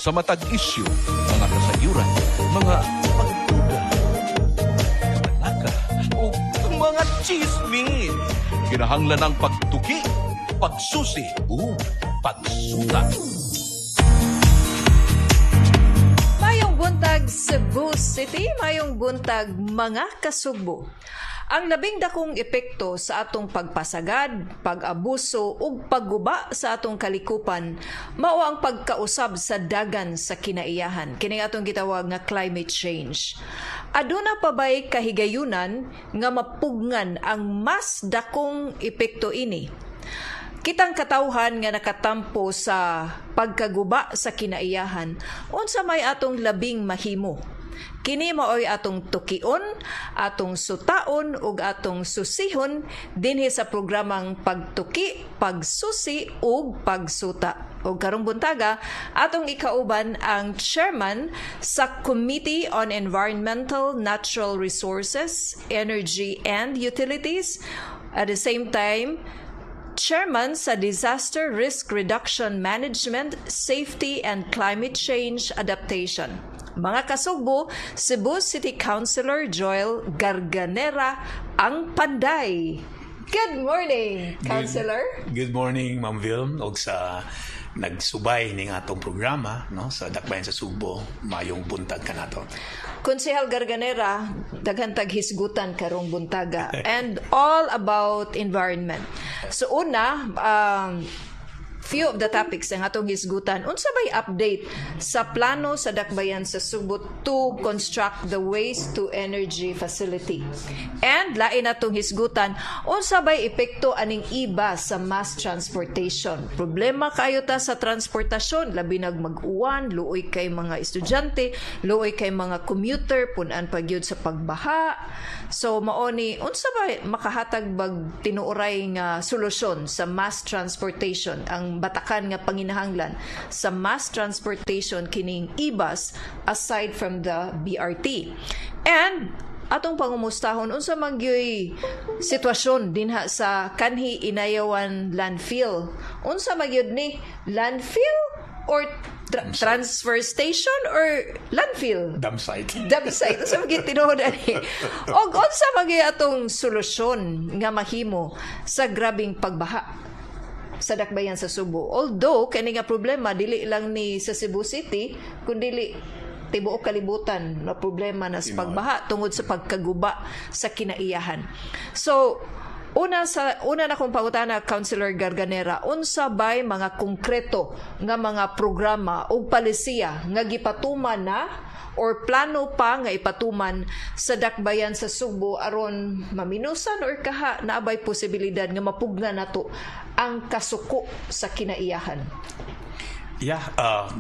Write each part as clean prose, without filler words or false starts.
Sa matag isyu, mga kasayuran, mga pagduda, kabalaka, o mga chismis. Kinahanglan ang pagtuki, pagsusi, ug pagsuta. Mayong buntag, Cebu City, mayong buntag, mga kasugbo. Ang labing dakong epekto sa atong pagpasagad, pag-abuso ug pagguba sa atong kalikupan mao ang pagkausab sa dagan sa kinaiyahan. Kini atong gitawag nga climate change. Aduna pa bay kahigayunan nga mapugngan ang mas dakong epekto ini? Kitang katawhan nga nakatampo sa pagkaguba sa kinaiyahan, unsa may atong labing mahimo? Kini maoy atong tukion, atong sutaon ug atong susihon dinhi sa programang Pagtuki, Pagsusi ug Pagsuta. Ug karong buntaga, atong ikauban ang chairman sa Committee on Environmental, Natural Resources, Energy and Utilities. At the same time, Chairman sa Disaster Risk Reduction Management, Safety and Climate Change Adaptation. Mga kasugbo, Cebu City Councilor Joel Garganera, ang Panday. Good morning, Councilor. Good morning, Ma'am Vilm, og sa nagsubay ning atong programa, no, sa Dakbayan sa Sugbo, mayong buntag kanato. Konsehal Garganera, daghan tag hisgutan karong buntaga and all about environment. So una, few of the topics ang atong hisgutan. Unsa bay update sa plano sa Dakbayan sa Sugbo to construct the waste to energy facility? And lain atong hisgutan, unsa bay epekto aning e-bus sa mass transportation? Problema kayo ta sa transportasyon, labi nag mag-uwan, luoy kay mga estudyante, luoy kay mga commuter, punan pa gyud sa pagbaha. So mao ni, unsa bay makahatag bag tinuoray nga solusyon sa mass transportation, ang batakan nga panginahanglan sa mass transportation kining e-bus aside from the BRT? And atong pangumustahon, unsa man gyuy sitwasyon dinha sa Kanhi Inayawan landfill? Unsa man gyud ni, landfill or transfer station or landfill? Dump site. Dump site. Unsa man gyud tinuod ani? Og unsa man gyud atong solusyon nga mahimo sa grabing pagbaha sa Dakbayan sa Sugbo? Although kani nga problema dili lang ni sa Cebu City, kundi tibuok kalibutan na problema na sa pagbaha tungod sa pagkaguba sa kinaiyahan. So una sa una na kong pangutana, Councilor Garganera, unsa bay mga konkreto nga mga programa o palisiya nga gipatuman na or plano pa nga ipatuman sa Dakbayan sa Sugbo aron maminusan or kaha naabay posibilidad nga mapugnan nato ang kasuko sa kinaiyahan? Yeah,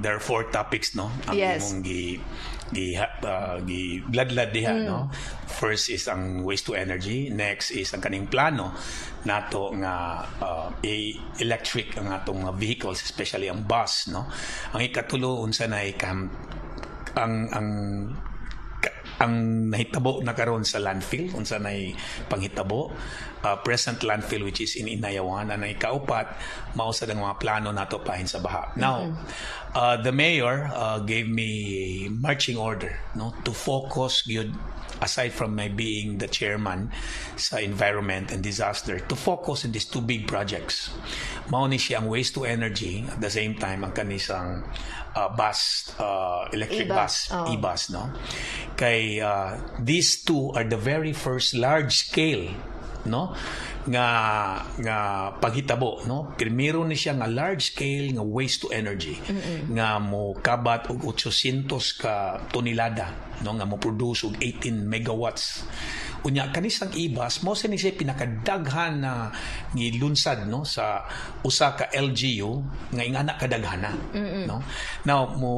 there are four topics, no? Ang imong gi ladlad diha, no? First is ang waste to energy, next is ang kaning plano nato nga electric ang atong mga vehicles, especially ang bus, no? Ang ikatulo, unsa na ikam ang nahitabo na karon sa landfill, unsa nay panghitabo, present landfill which is in Inayawan, and ang ikaupat mao sad ang mga plano nato pahin sa baha. Now, the mayor gave me marching order, no, to focus gyud, aside from my being the chairman sa environment and disaster, to focus in these two big projects. Mao ni siya ang waste to energy, at the same time ang kanisang bus, electric E-bus, bus, oo. E-bus, no, kay these two are the very first large scale, no, nga paghitabo, no. Primero ni siya nga large scale nga waste to energy nga mo kabat og 800 ka tonelada, no, nga mo produce og 18 megawatts. Unya kanisang e-bus mo sa ni siya pinakadaghan na gilunsad, no, sa usa ka LGU nga ingana kadaghana, no. Now, mo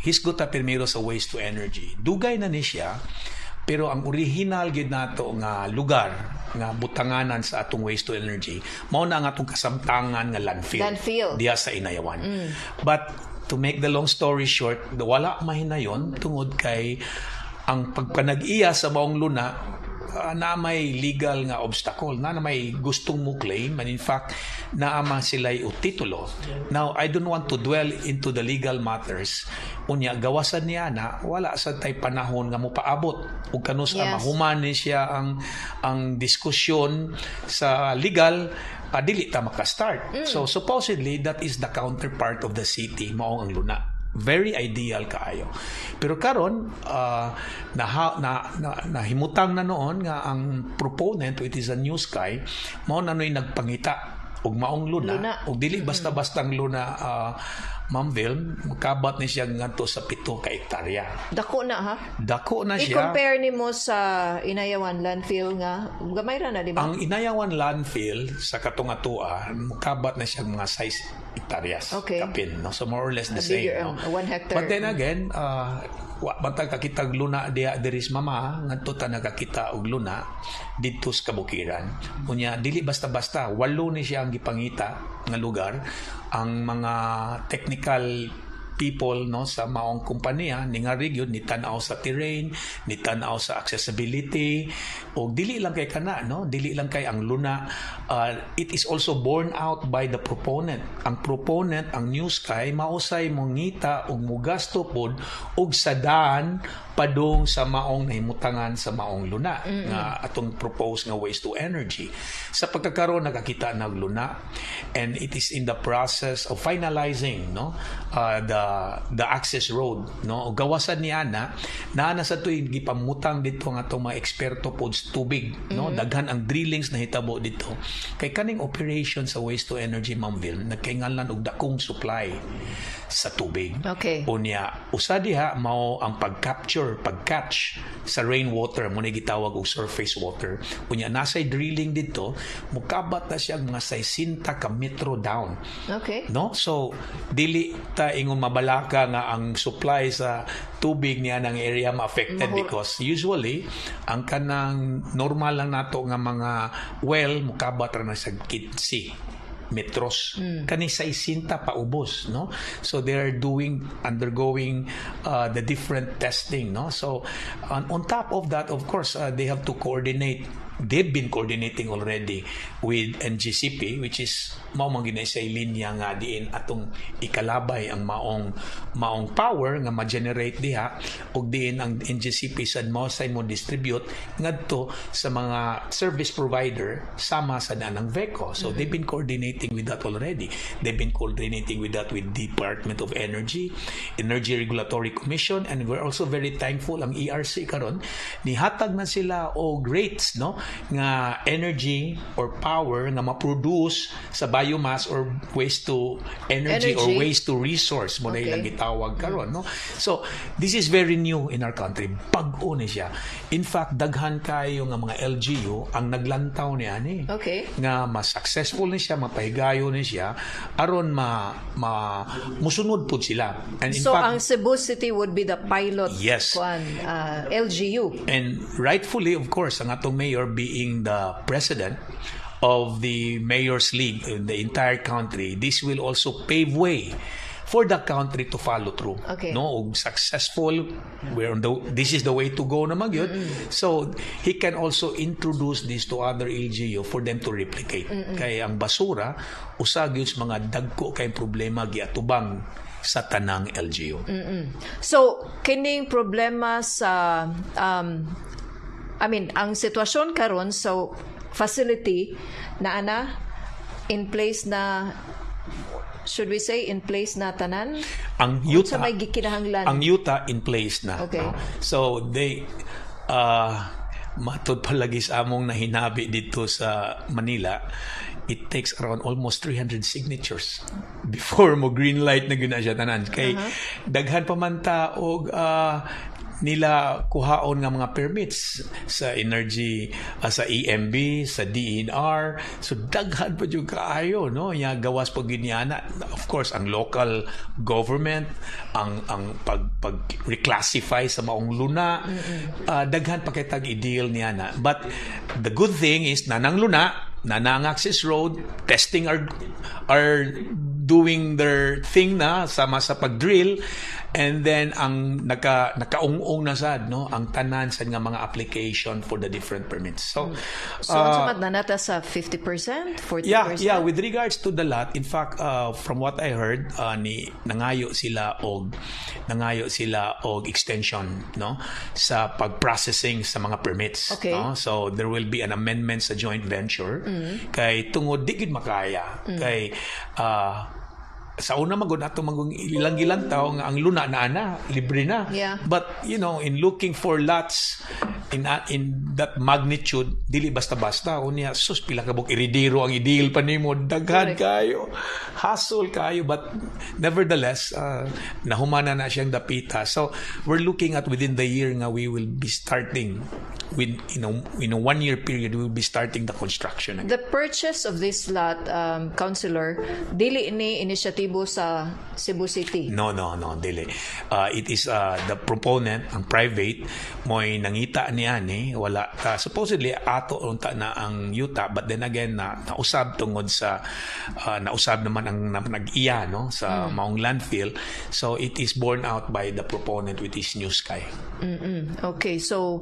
hisgot ta primero sa waste to energy. Dugay na ni siya, pero ang original gid nato nga lugar nga butanganan sa atong waste to energy mao na ang atong kasamtangan nga landfill, Landfill. diha sa Inayawan. But to make the long story short, wala mahinayon tungod kay ang pagpanag-iya sa maong luna Na may legal nga obstacle, na may gustong mo claim, and in fact, naa man sila og titulo. Now, I don't want to dwell into the legal matters. Unya, gawasan niya na wala sa tay panahon nga mopaabot ug kanus mahuman ni siya ang diskusyon sa legal, dili ta maka-start. So supposedly that is the counterpart of the city, mao ang luna. Very ideal kaayo. Pero karon na nahimutang na noon nga ang proponent, it is a New Sky, mao na no'y nagpangita og maong luna, Luna. Og dili basta-bastang luna, Ma'am Vilm, makabat ni siya ngadto sa 7 ka hektarya. Dako na ha. Dako na siya. I-compare nimo sa Inayawan landfill nga gamay ra na, di ba? Ang Inayawan landfill sa katong atua, mukabat na siya mga 6 hektaryas. Kapin, no? So more or less the A same. bigger, No? 1 hectare. But then again, wa bantag kakitag luna diha diri sa mama, ngadto ta nakakita og luna didto sa kabukiran. Unya dili basta-basta, walo ni siya ang gipangita nga lugar. Ang mga technical people, no, sa maong kompanya ni nga region ni tan-aw sa terrain, ni tan-aw sa accessibility, og dili lang kay kana, no, dili lang kay ang luna, it is also borne out by the proponent. Ang proponent, ang New Sky, mausay mongita og mugasto pod og sadaan padung sa maong nahimutangan sa maong luna nga atong propose nga waste to energy. Sa pagkakaroon, nakakita na og luna and it is in the process of finalizing, no, the access road, no. Og gawasan niya na naa na sa tuig gipamutang dito ang atong mga eksperto pod sa tubig, no. Daghan ang drillings na hitabo dito kay kaning operation sa waste to energy, Ma'am Vil, nagkaingalan og dakong supply sa tubig. Unya, usa diha mao ang pag-capture, pag-catch sa rainwater mo ni gitawag og surface water. Unya nasay drilling dito, mukabat na siya og mga 60 ka metro down. No? So dili ta ingon mabalaka nga ang supply sa tubig niya ng area ma-affected because usually ang kanang normal lang nato nga mga well mukabat ra na sa 15 metros. Kani 60 paubos, no? So they are doing undergoing the different testing, no? So on top of that, of course, they have to coordinate. They've been coordinating already with NGCP, which is mao man gyud sa linya nga diin atong ikalabay ang maong power nga ma-generate diha ug diin ang NGCP sad mao say mo distribute ngadto sa mga service provider sama sa danang VECO. So they've been coordinating with that already. They've been coordinating with that with Department of Energy, Energy Regulatory Commission, and we're also very thankful ang ERC karon nihatag na sila og rates, no, nga energy or power nga ma-produce sa biomass or waste to energy, or Energy. Waste to resource mo na ilang gitawag karon, no. So this is very new in our country, bag-o ni siya. In fact, daghan kayo nga mga LGU ang naglantaw ni ani nga mas successful ni siya, mapahigayo ni siya aron ma musunod pud sila and in So fact ang Cebu City would be the pilot Yes. kuan, LGU. And rightfully, of course, ang atong mayor being the president of the Mayor's League in the entire country, this will also pave way for the country to follow through. No, og successful, we're on the this is the way to go naman gyud. So he can also introduce this to other LGU for them to replicate. Kay ang basura usa gyud sa mga dagko kay problema giatubang sa tanang LGU. So kining problema sa I mean, ang sitwasyon karon sa facility na ana in place na, should we say in place na tanan? Ang yuta Sa may gikinahanglan. Ang yuta in place na. No? So they matod palagi sa among nahinabi dito sa Manila, it takes around almost 300 signatures before mo green light na gyud na siya tanan. Kay daghan pa man ta og nila kuhaon nga mga permits sa energy, sa EMB, sa DENR. So daghan pa jud kaayo, no, nya gawas pag ginyana, of course, ang local government, ang pag reclassify sa maong luna. Daghan pa kay tag i-deal niya na, but the good thing is nanang luna nanang access road, testing are doing their thing na sama sa pag-drill. And then ang nakaung-ung na sad, no, ang tanan sa nga mga application for the different permits. So So, unsa man na nata sa 50%, 40%? Yeah. With regards to the lot, in fact, from what I heard, ni nangayo sila og extension, no, sa pag-processing sa mga permits, no? So there will be an amendment sa joint venture kay tungod di gid makaya kay sa una magud ato magong ilang-ilang tao nga ang luna na ana libre na. But in looking for lots in that magnitude, dili basta-basta. Unya, sus, pila ka buok eredero ang i-deal pa nimo, daghan kayo, hassle kayo. But nevertheless, nahumana na siyang dapita. So we're looking at within the year nga we will be starting with in a 1 year period we will be starting the construction again. The purchase of this lot, Councilor, dili ni inisyatibo sa Cebu City? No, dili. It is the proponent, ang private, mo'y nangita niya ni wala supposedly ato unta na ang yuta, but then again na nausab tungod sa nausab naman ang nag-iya, no, sa maong landfill. So it is borne out by the proponent, which is New Sky. Okay, so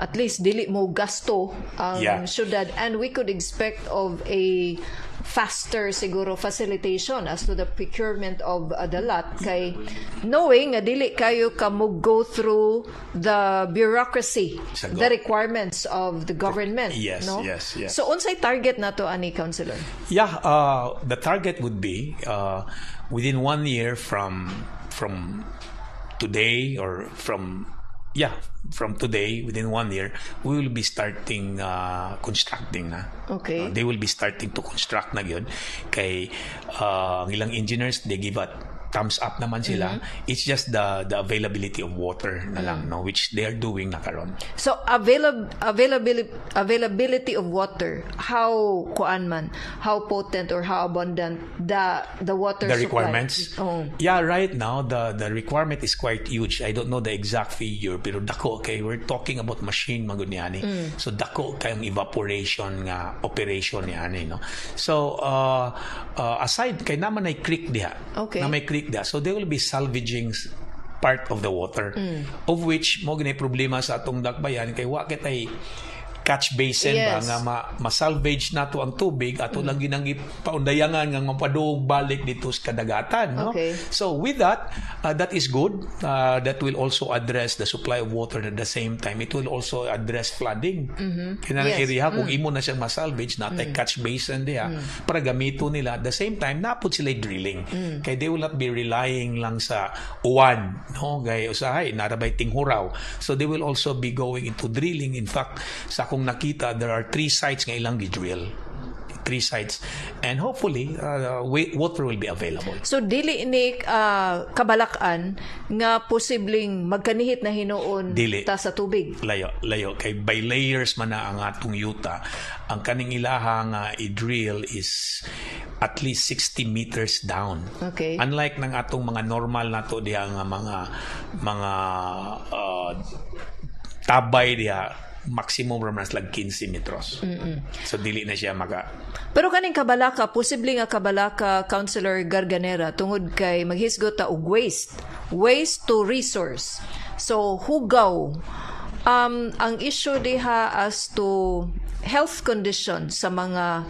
at least dili mo gasto ang syudad and we could expect of a faster siguro facilitation as to the procurement of the lot kay knowing nga dili kayo ka mo go through the bureaucracy, Sagot. The requirements of the government, no? Yes. So unsay target nato ani, Councilor? Yeah, the target would be within one year from today or from, yeah, from today, within one year we will be starting constructing na. They will be starting to construct na yun kay ang ilang engineers, they give a thumbs up naman sila. It's just the availability of water na lang, no, which they are doing na karon. So availability of water, how kuan man, how potent or how abundant the water The supply? Requirements. Oh. Yeah, right now the requirement is quite huge. I don't know the exact figure, pero dako kay we're talking about machine man gud niani. So dako kay ang evaporation nga operation niani, no. So aside kay naman ay creek diha. Na may creek diha. So they will be salvaging part of the water, of which mo gini problema sa atong dakbayan kay wa kitay catch basin ba nga ma-salvage nato ang tubig, ato lang ginang paundayangan nga mapadung balik dito sa kadagatan, no? So with that, that is good. That will also address the supply of water. At the same time, it will also address flooding kaya area kung imo na siyang ma-salvage, natay catch basin diha para gamito nila. At the same time, napod sila drilling kay they will not be relying lang sa uwan, no, gay usahay narabay tinghuraw. So they will also be going into drilling. In fact, sa akong nakita, there are three sites nga ilang gi-drill, three sites, and hopefully water will be available. So dili ni kabalakan nga posibleng magkanihit na hinuon Dili. Ta sa tubig? Layo, layo kay by layers man na ang atong yuta. Ang kaning ilaha nga i-drill is at least 60 meters down. Unlike ng atong mga normal nato diha nga mga tabay diha, maximum ra man sila 15 metros. So dili na siya maka Pero kaning kabalaka, posible nga kabalaka, Councilor Garganera, tungod kay maghisgot ta og waste, waste to resource. So hugaw ang issue diha as to health condition sa mga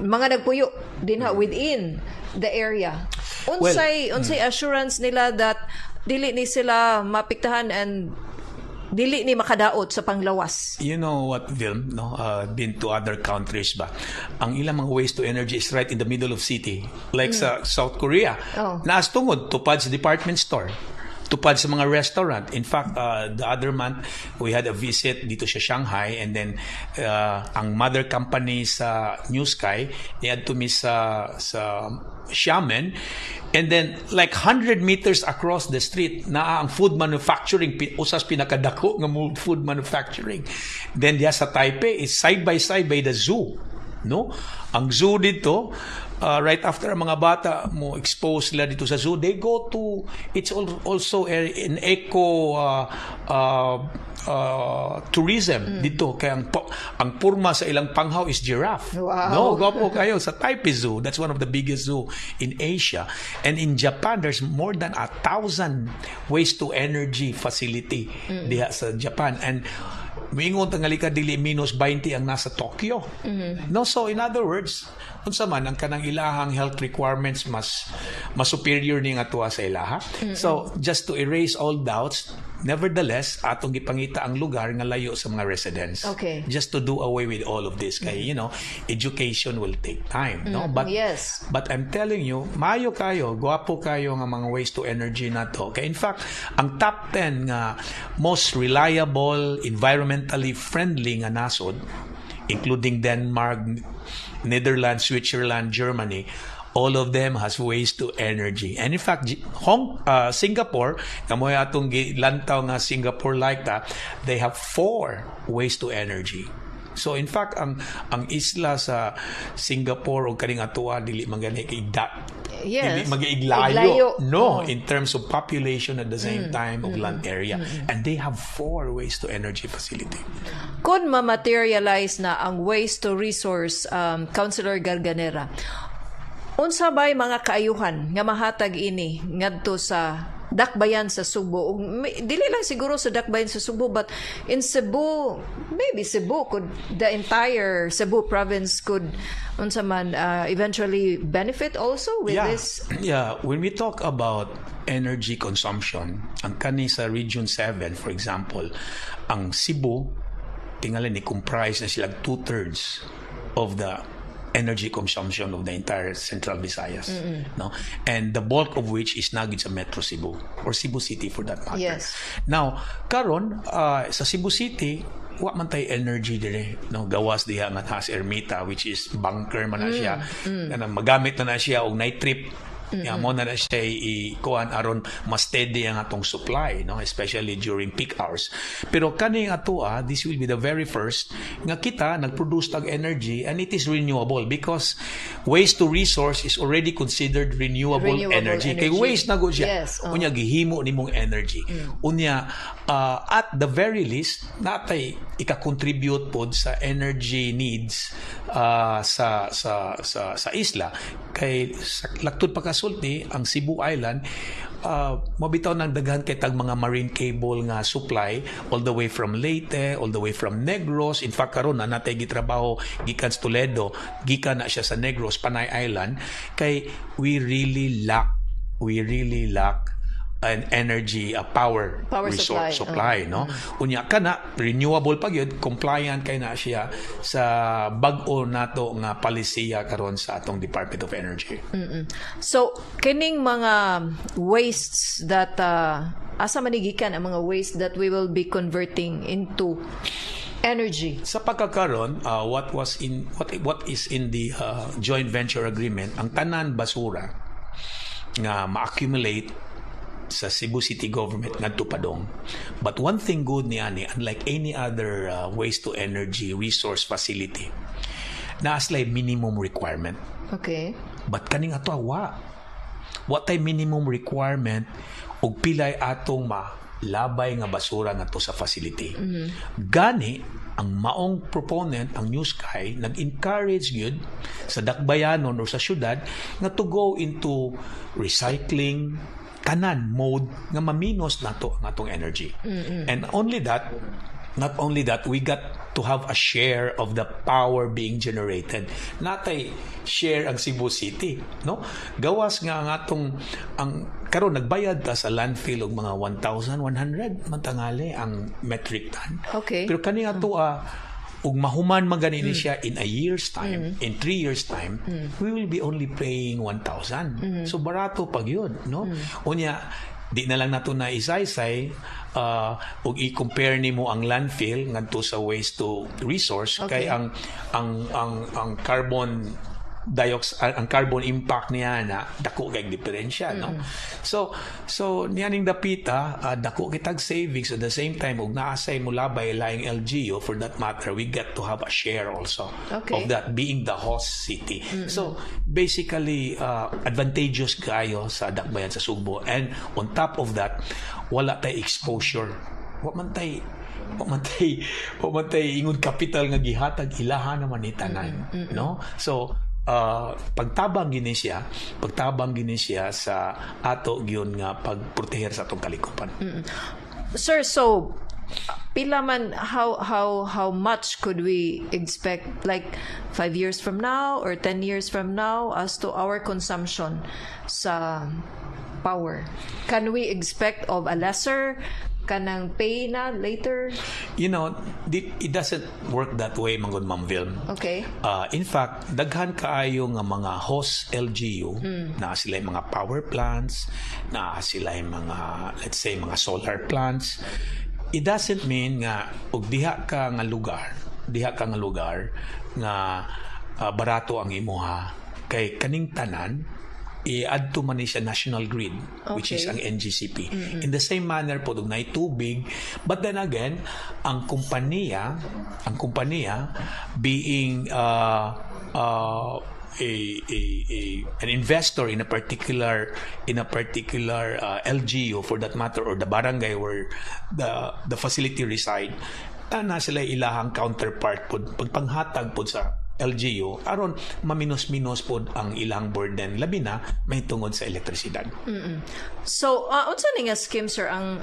nagpuyo dinha within the area. Unsay assurance nila that dili ni sila mapiktahan and dili ni makadaot sa panglawas? You know what, Vilm, no? Been to other countries ba? Ang ilang mga waste to energy is right in the middle of city. Like sa South Korea. Naas tungod, tupad sa department store. Tupad sa mga restaurant. In fact, the other month, we had a visit dito sa Shanghai and then ang mother company sa New Sky, niadto mi sa Xiamen, and then like 100 meters across the street naa ang food manufacturing, usas pinakadako nga food manufacturing. Then diya sa Taipei is side by side by the zoo. No? Ang zoo dito, right after ang mga bata mo expose sila dito sa zoo, they go to, it's also an eco tourism dito. Kaya ang purma sa ilang panghaw is giraffe. No, gwapo kayo sa Taipei Zoo. That's one of the biggest zoo in Asia. And in Japan, there's more than 1,000 waste to energy facility diha sa Japan. And miingon tangali ka dili minus 20 ang nasa Tokyo. No, so in other words, unsa man ang kanang ilahang health requirements, mas superior ni nga tuwa sa ilaha. So just to erase all doubts, nevertheless atong gipangita ang lugar nga layo sa mga residents. Just to do away with all of this kay education will take time, no? But But I'm telling you, maayo kayo, gwapo kayo nga mga waste to energy na to. Kay in fact, ang top 10 nga most reliable, environmentally friendly nga nasod, including Denmark, Netherlands, Switzerland, Germany, all of them has waste to energy. And in fact, Singapore, kamoy atong gilantaw nga Singapore like that, they have four waste to energy. So in fact, ang isla sa Singapore o kaning atoa dili man gani kay da, dili magiiglayo. Iglayo. No, in terms of population, at the same time of land area. And they have four waste to energy facility. Kung ma-materialize na ang waste to resource, Councilor Garganera, unsa bay mga kaayuhan nga mahatag ini ngadto sa dakbayan sa Sugbo? Ug dili lang siguro sa dakbayan sa Sugbo, but in Cebu, maybe Cebu could, the entire Cebu province could, unsa man, eventually benefit also with this. Yeah, when we talk about energy consumption, ang kani sa Region 7, for example, ang Cebu, tingali ni comprise na sila two-thirds of the energy consumption of the entire Central Visayas, no? And the bulk of which is naa gyud sa Metro Cebu or Cebu City for that matter. Now, karon sa Cebu City, wa man tay energy dire, no? Gawas diha nga has Ermita, which is bunker man na siya. Kanang magamit na na siya og night trip. Ya mo na na siya i-kuan aron mas steady ang atong supply, no, especially during peak hours. Pero kaning atoa, this will be the very first nga kita nagproduce tag energy, and it is renewable because waste to resource is already considered renewable, Renewable energy. Kay energy. Waste na gud siya. Yes, oh. Unya gihimo nimong energy. Unya at the very least natay ika-contribute pod sa energy needs sa isla, kay sa laktod pakasulti ang Cebu Island, mabitaw ng daghan kay tag mga marine cable nga supply all the way from Leyte, all the way from Negros. In fact, karon na natay gitrabaho gikan sa Toledo, gikan na siya sa Negros, Panay Island, kay we really lack an energy, a power, Power resource supply, supply, no? Unya kana renewable pa gyud, compliant kay na siya sa bag-o nato nga palisiya karon sa atong Department of Energy. So, kining mga wastes that asa man ni gikan ang mga waste that we will be converting into energy? Sa pagkakaron, what is in the joint venture agreement, ang tanan basura nga ma-accumulate sa Cebu City Government ngadto padong. But one thing good ni ani, unlike any other waste to energy resource facility, naa sila'y minimum requirement. But kaning ato wa. Wa tay minimum requirement og pilay atong malabay nga basura ngadto sa facility. Gani ang maong proponent, ang New Sky, nag-encourage gyud sa dakbayanon o sa syudad nga to go into recycling kanan mode nga maminos nato ang atong energy. And only that, not only that, we got to have a share of the power being generated. Natay share ang Cebu City, no? Gawas nga ang atong ang karon nagbayad ta sa landfill og mga 1,100 mantangali ang metric ton. Pero kani ato ug mahuman man gani ni siya in a year's time, in 3 years' time, we will be only paying 1,000. So barato pag yun, no? Unya, di na lang nato na isaysay ug i-compare nimo ang landfill ngadto sa waste to resource kay ang carbon dioxide, ang carbon impact niya na dako kay diferensya, no? So nianing dapita, dako kitag savings. At the same time, ug naa say mulabay laing LGU, for that matter, we get to have a share also of that, being the host city. So basically, advantageous kayo sa Dakbayan sa Sugbo. And on top of that, wala tay exposure, wa man tay ingon capital nga gihatag, ilaha naman ni tanan, no? So pagtabang gini siya sa ato gyud nga pagproteher sa atong kalikupan. Sir, so pila man, how much could we expect, like 5 years from now or 10 years from now, as to our consumption sa power? Can we expect of a lesser kanang pay na later? It doesn't work that way man gud, Ma'am Vilm. In fact, daghan kaayo nga mga host LGU na sila yung mga power plants, na sila yung mga, let's say, mga solar plants. It doesn't mean nga og diha ka nga lugar nga barato ang imuha, kay kaning tanan i-add to man ni siya national grid, which is ang NGCP. In the same manner po og naay tubig, but then again, ang kumpanya being a an investor in a particular LGU, for that matter, or the barangay where the facility reside, na sila ilahang counterpart pod pagpanghatag pod sa LGU aron maminos-minos pod ang ilang burden, labi na may tungod sa elektrisidad. So, unsa ni nga scheme, sir, ang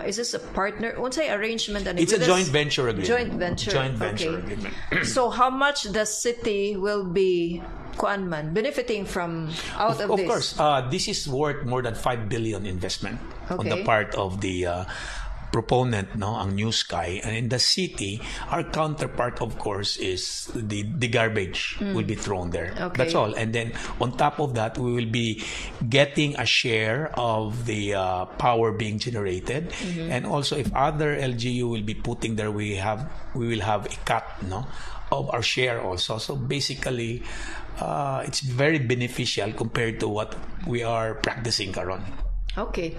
is this a partner, unsay arrangement ani? It's a With joint venture agreement. Joint venture. Joint venture agreement. So how much the city will be kuan man benefiting from out of Of this? course, this is worth more than 5 billion investment on the part of the proponent, no, ang New Sky. And in the city, our counterpart, of course, is the garbage will be thrown there. That's all. And then on top of that, we will be getting a share of the power being generated. And also, if other LGU will be putting there, we will have a cut, no, of our share also. So basically, it's very beneficial compared to what we are practicing karon. Okay.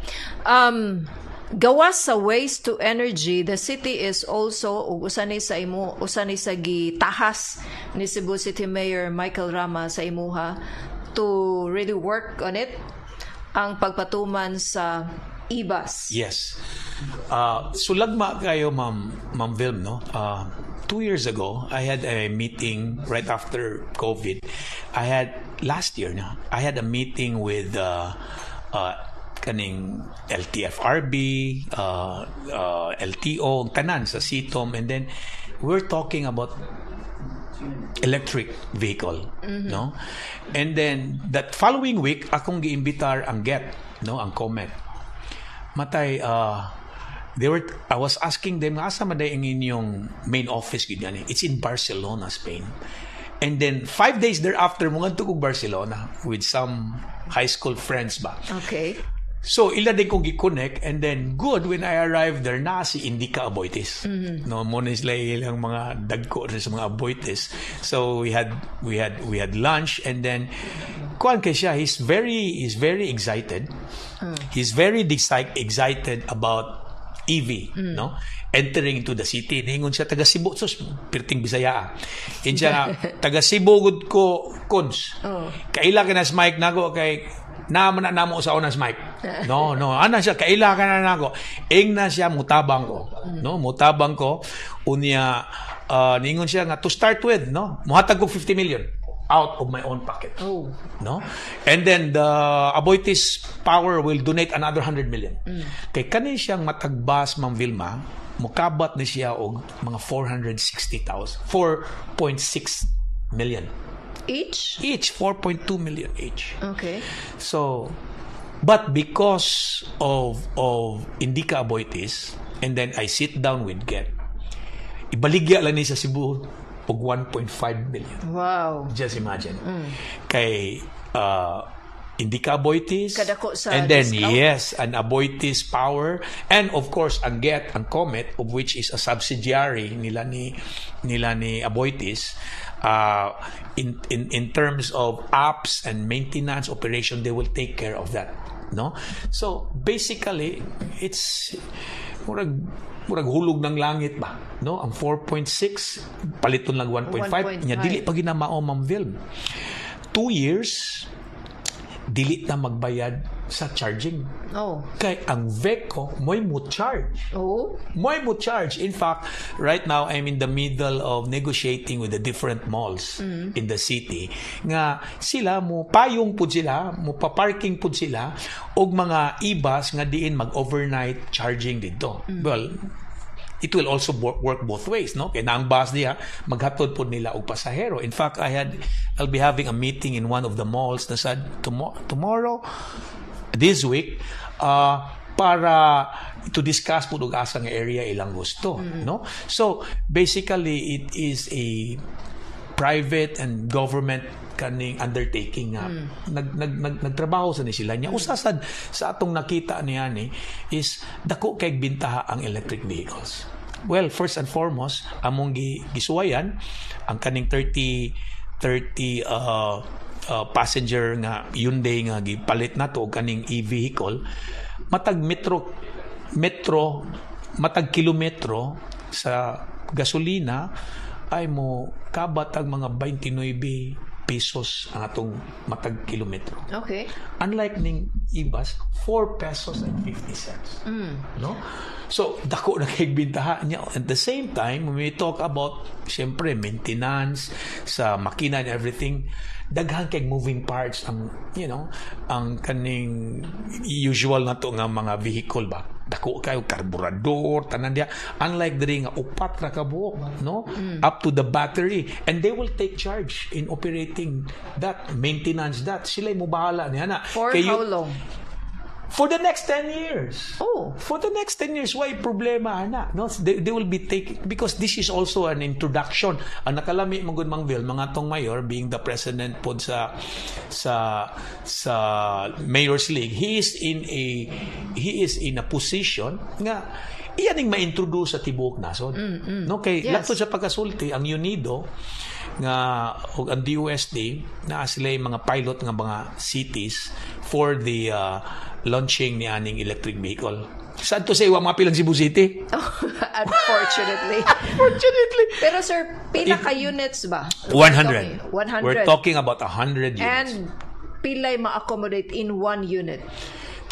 Gawas sa waste to energy, the city is also ug usa ni sa imo, usa ni sa gitahas ni Cebu City Mayor Michael Rama sa imuha to really work on it, ang pagpatuman sa e-bus. Yes. So lagma kayo, Ma'am Vilm, no? 2 years ago, I had a meeting right after COVID. I had, last year, no? I had a meeting with kaning LTFRB, LTO, tanan sa CITOM, and then we're talking about electric vehicle, no? And then that following week, akong giimbitar ang GET, no, ang Comet. Matay, they were I was asking them, asa man ang inyong main office gid yani? It's in Barcelona, Spain. And then 5 days thereafter, mungadto kog Barcelona with some high school friends ba. So ila din kong gi-connect, and then good, when I arrived there na si Indika Aboitiz. No, mo na sila ilang mga dagko sa mga Aboitiz. So we had lunch, and then kuan kay siya, he's very excited. He's very excited about EV, no? Entering into the city. Ningon siya, taga Cebu, sus, perting Bisaya, ah. Ingon siya nga, taga Cebu gud ko, cons. Kaila ka na sa mic nako kay naman na namo sa unas mic. No. Ana siya, kaila ka na nako. Ing na siya, mutabang ko. No, mutabang ko. Unya, ningon siya nga, to start with, no, muhatag ko 50 million out of my own pocket. No? And then the Aboitiz Power will donate another 100 million. Kay kani siyang matag bus, Ma'am Vilma, mukabat ni siya og mga 460,000, 4.6 million. Each? Each, 4.2 million each. So, but because of Indika Aboitiz, and then I sit down with GET, ibaligya lang ni sa Cebu og 1.5 million. Just imagine. Kay Indika Aboitiz. Kadako sa and then, discount? Yes, an Aboitiz Power. And of course, ang GET, ang Comet, of which is a subsidiary nila ni Aboitiz, In terms of apps and maintenance operation, they will take care of that, no? So basically, it's murag hulog ng langit ba, no? Ang 4.6 paliton lang 1.5. 1.5. Nya dili pa gina mao, Ma'am Vilm. 2 years dili na magbayad sa charging kay ang VECO mo'y mo charge, mo'y mo charge. In fact, right now I'm in the middle of negotiating with the different malls in the city nga sila mo payong pud sila, mo pa-parking pud sila og mga e-bus nga diin mag-overnight charging dito. Well, it will also work both ways, no? Kay naang bus diha, maghatod pod nila og pasahero. In fact, I'll be having a meeting in one of the malls na sa tomorrow, this week, para to discuss po og asa nga area ilang gusto, no? So, basically, it is a private and government kaning undertaking nga nag nagtrabaho sa ni sila niya. Usa sad sa atong nakita niya ni is dako kay bintaha ang electric vehicles. Well, first and foremost, among gisuwayan ang kaning 30 passenger nga Hyundai nga gipalit nato og kaning e-vehicle, matag metro metro matag kilometro sa gasolina ay mo kabat ang mga 29 pesos ang atong matag kilometro. Unlike ning e-bus, 4 pesos and 50 cents. No? So, dako na kay bintaha niya. At the same time, when we talk about, siyempre, maintenance sa makina and everything, daghan kay moving parts ang kaning usual na to nga mga vehicle ba, dako kayo karburador, tanan diya, unlike diri nga upat ra ka buok, no, up to the battery, and they will take charge in operating that, maintenance that, sila mo bahala niya na. For Kay how long? For the next 10 years. Oh. For the next 10 years, why problema ana? No, they will be taking, because this is also an introduction. Ang nakalami man gud, Mang Vil, mga tong mayor, being the president pod sa Mayor's League, he is in a position nga iyan ning ma-introduce sa tibuok nasod. No, kay langtod sa pagkasulti ang UNIDO nga ug ang DOST naa sila yung mga pilot nga mga cities for the launching ni aning electric vehicle. Sad to say, wa mga pilang Cebu City. Unfortunately. Unfortunately. Pero sir, pila ka units ba? 100. 100. We're talking about 100 units. And pilay ma-accommodate in one unit?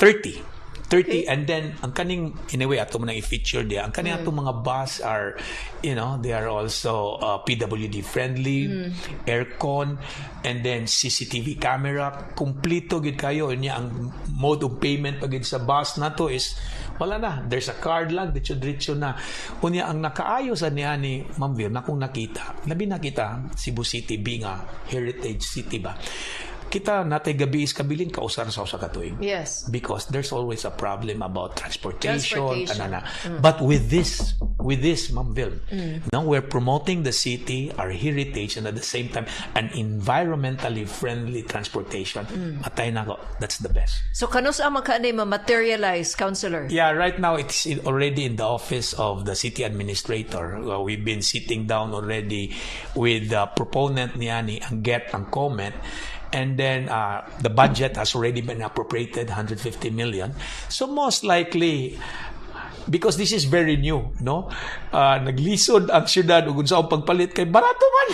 30. 30, and then ang kaning, in a way, ato mo nang i-feature diya ang kaning atong mga bus are they are also PWD friendly, aircon and then CCTV camera, kumpleto gid kayo niya. Ang mode of payment pag sa bus nato is wala na, there's a card lang, diretso diretso na. Unya ang nakaayo sa niya ni Ma'am Vir na kung nakita, labi nakita Cebu City being a heritage city ba, kita natay gabi is kabilin kausar sa usa ka tuig because there's always a problem about transportation, Transportation. Tanana. But with this, Ma'am Vil, now we're promoting the city, our heritage, and at the same time an environmentally friendly transportation. Matay na ko, that's the best. So kanus ang makaanay ma-materialize, Councilor? Yeah, right now it's already in the office of the city administrator. We've been sitting down already with the proponent niya ni ang get ang comment. And then the budget has already been appropriated, 150 million. So most likely, because this is very new, no? Naglisod ang syudad ug unsa ang pagpalit kay barato man.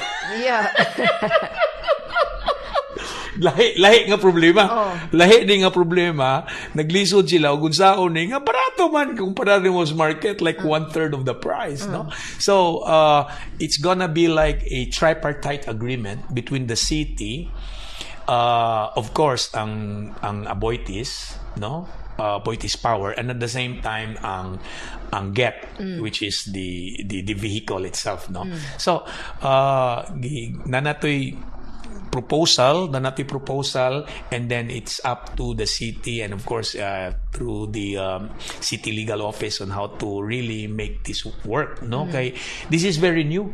Lahi lahi nga problema. Oh. Lahi ni nga problema, naglisod sila ug unsaon ni nga barato man kumpara nimo sa market, like one third of the price, no? So, it's gonna be like a tripartite agreement between the city, of course ang Aboitiz, no? Aboitiz Power, and at the same time ang GET, which is the vehicle itself, no? So nanatoy proposal, nanatoy proposal, and then it's up to the city and of course through the city legal office on how to really make this work, no? Kay this is very new.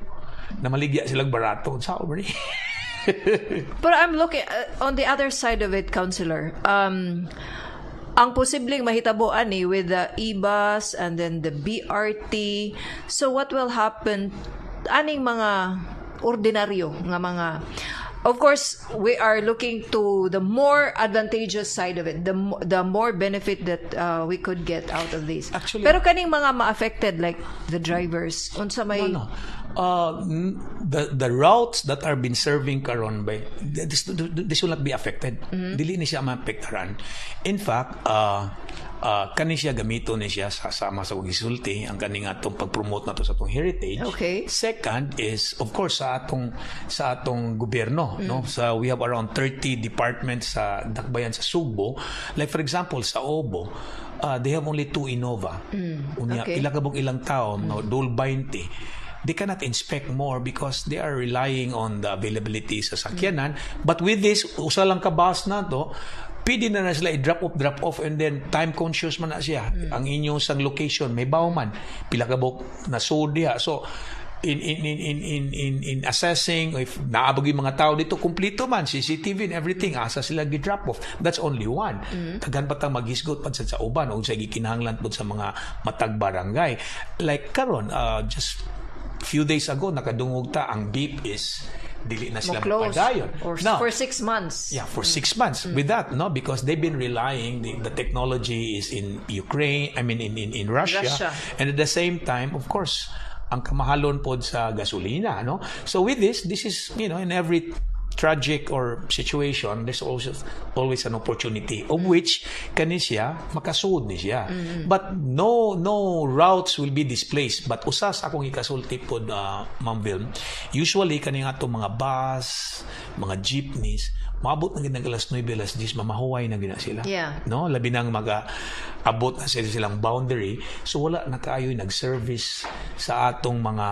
Namaligya silang barato sa ni. But I'm looking on the other side of it, Councilor. Ang posibleng mahitabo ani with the e-bus and then the BRT. So what will happen aning mga ordinaryo nga mga. Of course, we are looking to the more advantageous side of it, the more benefit that we could get out of this. Actually- Pero kaning mga ma-affected, like the drivers, unsa may No. The routes that are been serving karon by this will not be affected. Dili ni siya maapektaran. In fact, kani siya gamito ni siya sa sama sa gisulti ang kaning atong pag-promote nato sa atong heritage. Second is, of course, sa atong gobyerno, no? Sa we have around 30 departments sa Dakbayan sa Sugbo. Like, for example, sa Obo, they have only two Innova. Unya pila ka ilang taon, no, dol 20. They cannot inspect more because they are relying on the availability sa sakyanan. But with this, usa lang ka bus na to, pwede na na sila i-drop off, drop off, and then time conscious man na siya. Ang inyong sang location, may baw man. Pila ka buok na diha. So, in assessing if naabog yung mga tao dito, kumpleto man, CCTV and everything, asa sila gi-drop off. That's only one. Daghan pa tang maghisgot pa sa uban o sa gikinahanglan pod sa mga matag barangay. Like karon, just few days ago, nakadungog ta ang beep is dili na sila mo-close mapadayon. Or Now, for 6 months. Yeah, for 6 months. With that, no, because they've been relying, the technology is in Ukraine, I mean in Russia. Russia. And at the same time, of course, ang kamahalon pod sa gasolina, no? So with this, this is, in every tragic or situation, there's also always an opportunity of which kani siya makasuod ni siya. But no routes will be displaced. But usa sa akong ikasulti pod, Ma'am Vilm, usually kani nga atong mga bus, mga jeepneys, maabot na gid ng alas 9, alas 10, mamahuway na gid na sila. No, labi nang maga abot na sila silang boundary, so wala na kaayo nag-service sa atong mga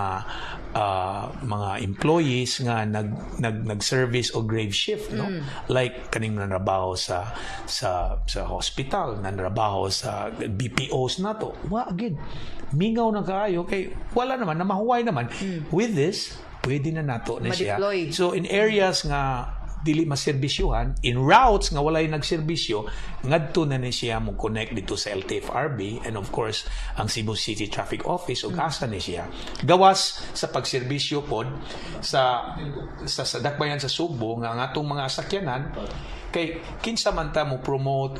employees nga nag nag nag-service o grave shift, no, like kaning nanrabaho sa hospital, nanrabaho sa BPOs nato, wa gid, mingaw na kaayo kay wala naman, na mahuway naman. With this, pwede na nato na siya. Ma-deploy. So in areas nga dili maserbisyuhan, in routes nga walay nagserbisyo, ngadto na ni siya mo connect dito sa LTFRB and, of course, ang Cebu City Traffic Office ug asa ni siya. Gawas sa pagserbisyo pod sa Dakbayan sa Sugbo nga ang atong mga sakyanan, kay kinsa man ta mo promote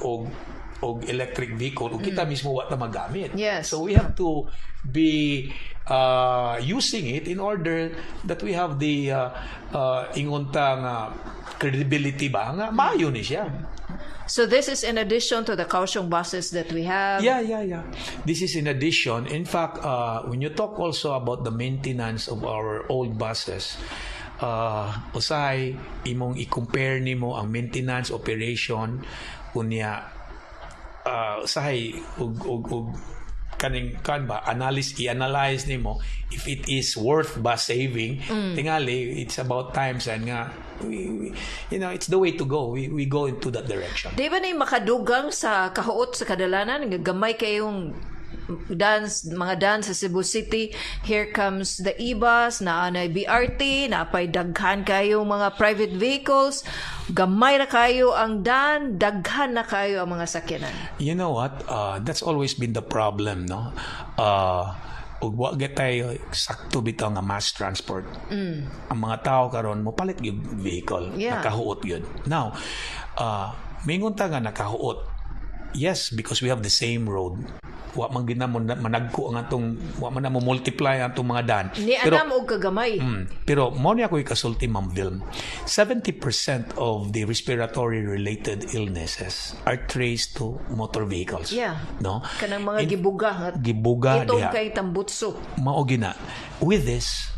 og electric vehicle ug kita mismo wa ta magamit? So we have to be using it in order that we have the ingon ta nga credibility ba nga maayo ni siya. So this is in addition to the Kaohsiung buses that we have. Yeah. This is in addition. In fact, when you talk also about the maintenance of our old buses, usahay imong i-compare nimo ang maintenance operation unya, usahay ug kaning kan ba analyze, i-analyze nimo if it is worth ba saving. Tingali it's about times and nga we, it's the way to go. We go into that direction. Di ba na yung makadugang sa kahuot sa kadalanan? Nga gamay kayong dance, mga dance sa Cebu City. Here comes the e-bus, naa na BRT, napay daghan kayo mga private vehicles. Gamay na kayo ang dan, daghan na kayo ang mga sakyanan. You know what? That's always been the problem, no? Ug wa gyud tayo sakto bitaw nga mass transport. Ang mga tao karon mo palit gyud vehicle, nakahuot gyud. Now, mingon ta nga nakahuot. Yes, because we have the same road. Wa man gina mo managko ang atong, wa man na mo multiply ang atong mga dan. Ni Pero anam og kagamay. Pero mo ni ako ikasulti, Ma'am Vilm. 70% of the respiratory related illnesses are traced to motor vehicles. No? Kanang mga gibuga nga Gibuga itong diha. Kay tambutso. Mao gina. With this,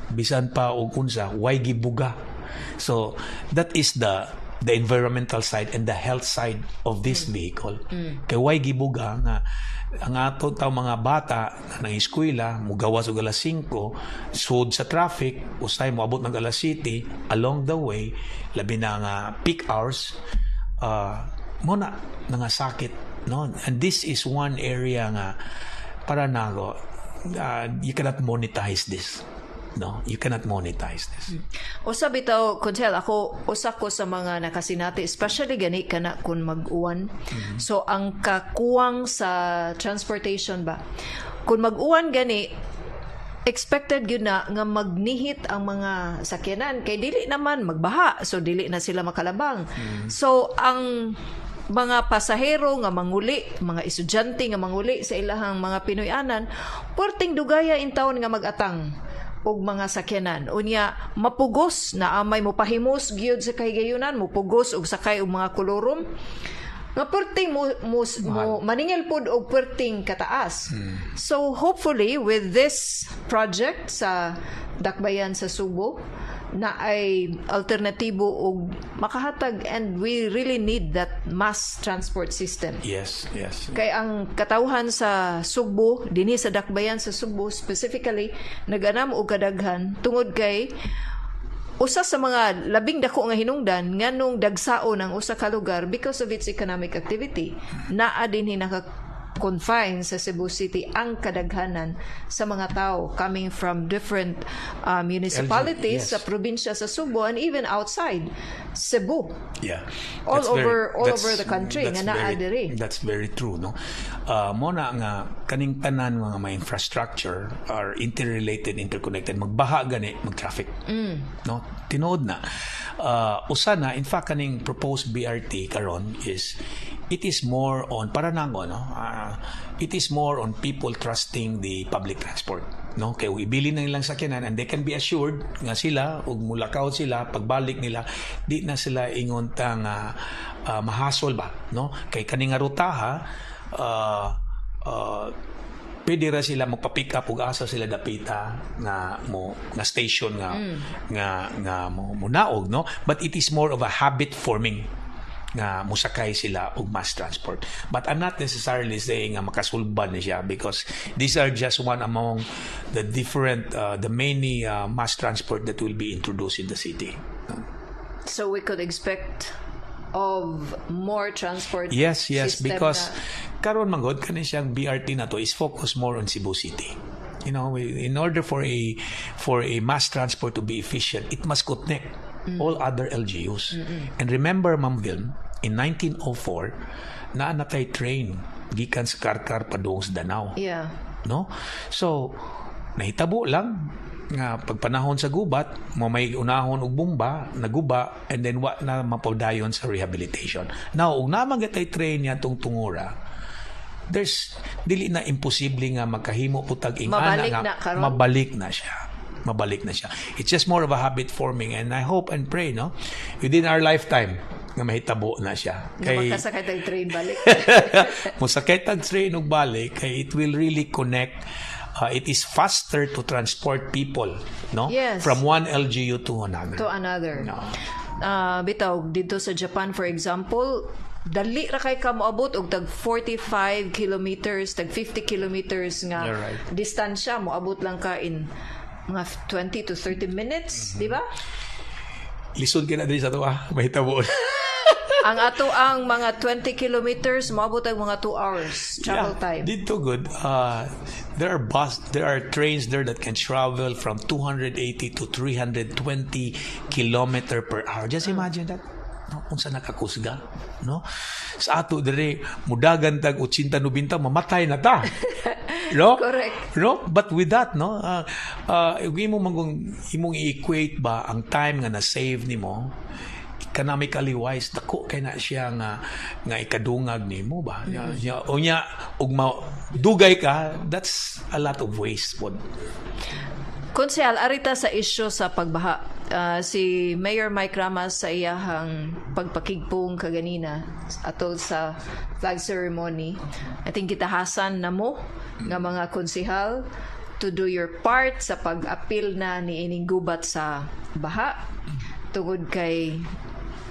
bisan pa og unsa, why gibuga? So that is the environmental side and the health side of this vehicle. Kay why gibuga nga ang ato taw mga bata na nang eskwela mugawas og alas 5, sud sa traffic, usay moabot ng alas 7. Along the way, labi na nga peak hours, mo na nga sakit, no? And this is one area nga para nako, you cannot monetize this, no? You cannot monetize this. Usa bitaw, Konsehal, ako usa ko sa mga nakasinati, especially gani kana kung mag-uwan. So ang kakuwang sa transportation ba. Kung mag-uwan gani, Expected gyud na nga magnihit ang mga sakyanan kay dili naman magbaha, so dili na sila makalabang. So ang mga pasahero nga manguli, mga estudyante nga manguli sa ilahang mga Pinoy-anan, perting dugaya intawon nga mag-atang og mga sakyanan. Unya mapugos na amay mo pahimos gyud sa kahigayunan, mupugos og sakay og mga kolorum nga perting mo maningil pod og perting kataas. So hopefully with this project sa Dakbayan sa Sugbo na ay alternatibo og makahatag, and we really need that mass transport system. Kay ang katawhan sa Sugbo, dinhi sa Dakbayan sa Sugbo specifically, naganam og kadaghan tungod kay usa sa mga labing dako nga hinungdan nganong dagsaon ang usa ka lugar, because of its economic activity. Naa dinhi naka confine sa Cebu City ang kadaghanan sa mga tao coming from different municipalities sa probinsya sa Sugbo and even outside Cebu. All all over the country that's nga naa diri. That's very true, no? Mo na nga kaning tanan mga may infrastructure are interrelated, interconnected. Magbaha gani, mag-traffic. No? Tinuod na. Usa na, in fact, kaning proposed BRT karon is it is more on para nako, no, it is more on people trusting the public transport, no, kay ug ibilin na nilang sakyanan and they can be assured nga sila ug mulakaw sila, pagbalik nila di na sila ingon ta nga mahasol ba, no, kay kani nga rutaha, pwede ra sila magpa-pick up ug asa sila dapita nga mo nga station nga mo naog, no. But it is more of a habit forming nga musakay sila og mass transport. But I'm not necessarily saying nga makasulban ni siya because these are just one among the different the many mass transport that will be introduced in the city. So we could expect of more transport Yes, system because na- karon man gud kani siyang BRT na to is focus more on Cebu City. In order for a mass transport to be efficient, it must connect all other LGUs. And remember, Ma'am Vilm, in 1904, naa na tay train gikan sa Carcar padung sa Danao. No? So, nahitabo lang nga pagpanahon sa gubat, mo may unahon og bomba, naguba, and then wa na mapadayon sa rehabilitation. Now, ug naa man tay train niya tong tungura, there's dili na imposible nga makahimo pud tag ingana Mabalik nga na karon. Mabalik na siya, mabalik na siya. It's just more of a habit forming and I hope and pray, no, within our lifetime nga mahitabo na siya. Nga makasakay tag train balik. Mosakay tag train og balik kay it will really connect. It is faster to transport people, no, from one LGU to another. To another. No. Bitaw dito sa Japan, for example, dali ra kay ka moabot og tag 45 kilometers, tag 50 kilometers nga You're right. distansya, moabot lang ka in mga 20 to 30 minutes, di ba? Lisod kay na diri sa ato ah, mahitabo. Ang ato ang mga 20 kilometers moabot ang mga 2 hours travel time. Dito good. There are trains there that can travel from 280 to 320 kilometer per hour. Just imagine that. No, unsa nakakusga, no? Sa ato dire mudagan tag 80 90, mamatay na ta. No? Correct. No? But with that, no, imo mangong imong i-equate ba ang time nga na-save nimo, economically wise, dako kay na siya nga ikadungag nimo ba. Mm-hmm. Unya ug dugay ka, that's a lot of waste pod. Konsehal, arita sa isyu sa pagbaha. Si Mayor Mike Ramas sa iyahang pagpakigpong kaganina atol sa flag ceremony, I think gitahasan na mo nga mga konsehal to do your part sa pag-apil na ni ining gubat sa baha tungod kay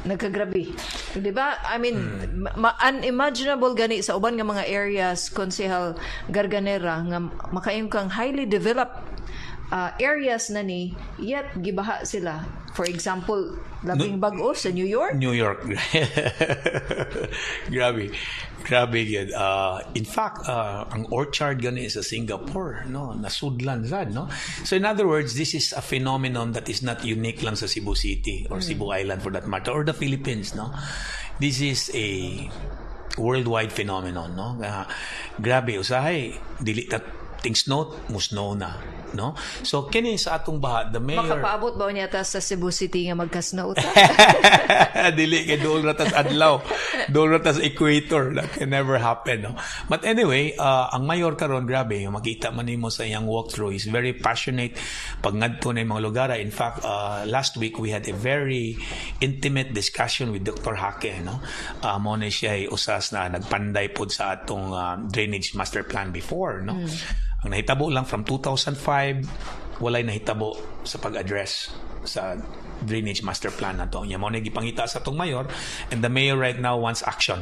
nagkagrabe. Di ba? I mean, unimaginable gani sa uban nga mga areas, Konsehal Garganera, nga makaingon kang highly developed areas na ni, yet gibaha sila. For example, labing bag-o sa New York. New York. Grabe. Grabe yun. In fact, ang orchard gani sa Singapore, no, nasudlan sad, no? So in other words, this is a phenomenon that is not unique lang sa Cebu City or Cebu Island for that matter or the Philippines, no? This is a worldwide phenomenon, no? Grabe usahay dili ta Ting snow, mo snow na, no? So kini sa atong baha, the mayor Makapaabot ba niya ta sa Cebu City nga magka-snow ta? Dili, kay dool ra tas adlaw. Dool ra tas equator. That can never happen, no? But anyway, ang mayor karon, grabe, makita man nimo sa iyang walkthrough, he's very passionate pag ngadto na yung mga lugar. In fact, last week we had a very intimate discussion with Dr. Hake, no? Mo na siya ay usas na nagpanday pod sa atong drainage master plan before, no? Ang nahitabo lang from 2005, walay nahitabo sa pag-address sa drainage master plan na to. Nya mao na gipangita sa atong mayor, and the mayor right now wants action.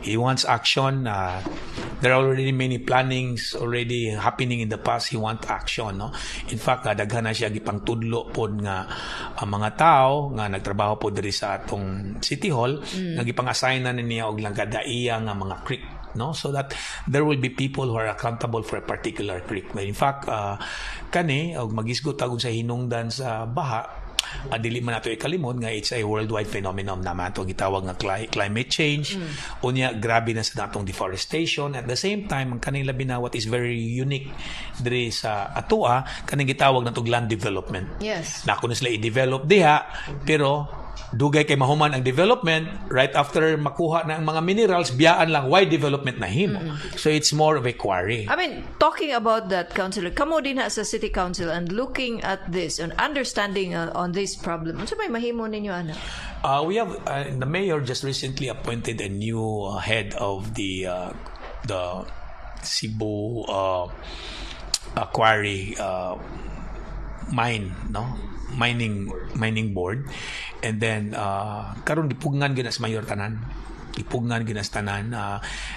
He wants action. There are already many plannings already happening in the past. He want action, no? In fact, daghan na siya gipangtudlo pod nga ang mga tao nga nagtrabaho pod diri sa atong City Hall nga gipang-assign na niya og lang kadaiya nga mga creek, no, so that there will be people who are accountable for a particular creek. In fact, kani og magisgot tagong sa hinungdan sa baha, dili man nato ikalimot nga it's a worldwide phenomenon naman ato gitawag nga climate change. Unya grabe na sa natong deforestation. At the same time, ang kaning labi na what is very unique diri sa atoa, kaning gitawag natong land development. Na kuno sila i-develop diha, pero dugay kay mahuman ang development. Right after makuha na ang mga minerals, biyaan lang, why development na himo? So it's more of a quarry. I mean, talking about that, Councilor, kamo din ha sa City Council and looking at this and understanding on this problem, unsa may mahimo ninyo ana? We have the mayor just recently appointed a new head of the Cebu quarry mine, no, mining board. And then karon gipugngan gyud sa mayor tanan, gipugngan gyud sa tanan.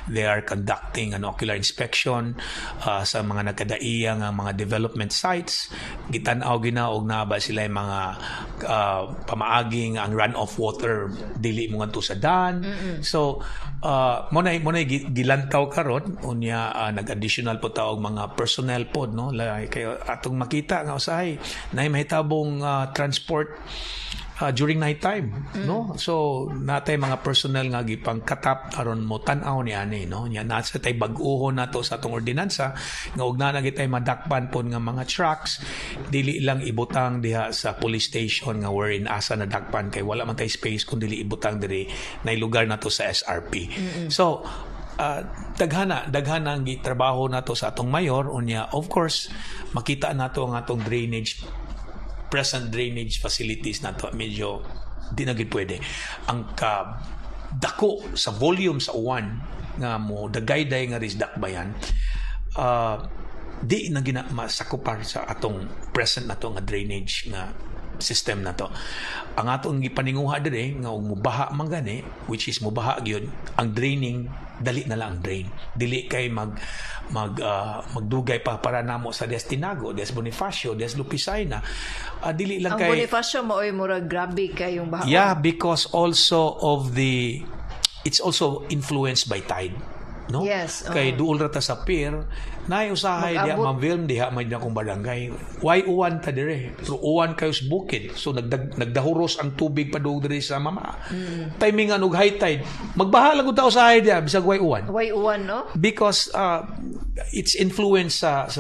They are conducting an ocular inspection sa mga nagkadaiya nga mga development sites. Gitan-aw gina og naa ba sila yung mga pamaaging ang run-off water dili mo ngadto sa dan. So mo na gilantaw karon. Unya nag-additional po ta og mga personnel pod, no, like kayo atong makita nga usahay nay mahitabong transport during night time, no? So natay mga personnel nga gipang katap aron mo tan-aw ni ani, no? Nya nasa tay bag-uhon nato sa atong ordinansa nga og naa na gitay madakpan pod nga mga trucks, dili lang ibutang diha sa police station nga wherein asa nadakpan, kay wala man tay space kun dili ibutang diri na lugar nato sa SRP. So daghana daghana ang gitrabaho nato sa atong mayor. Unya of course makita nato ang atong drainage, present drainage facilities nato, medyo di na gid pwede ang ka dako sa volume sa uwan nga mo dagayday nga ris Dakbayan. Di na gina masakupar sa atong present nato nga drainage nga system na to. Ang atong gipaninguha dire nga og mubaha man gani, which is mubaha gyud, ang draining, dali na lang ang drain. Dili kay mag mag magdugay pa para namo sa Des Tinago, Des Bonifacio, Des Lupisaina. Dili lang Ang kay Bonifacio maoy murag grabe kayong baha. Yeah, because also of the it's also influenced by tide. No? Yes, Kay duol ra ta sa pier, naay usahay diha Mag-abot. Ma'am Vilm, diha man akong barangay. Why uwan ta dire? Pero uwan kayo sa bukid. So nagdahuros ang tubig padung diri sa mama. Timing ang og high tide. Magbaha lang gud ta usahay diha bisag way uwan. Way uwan, no? Because it's influence sa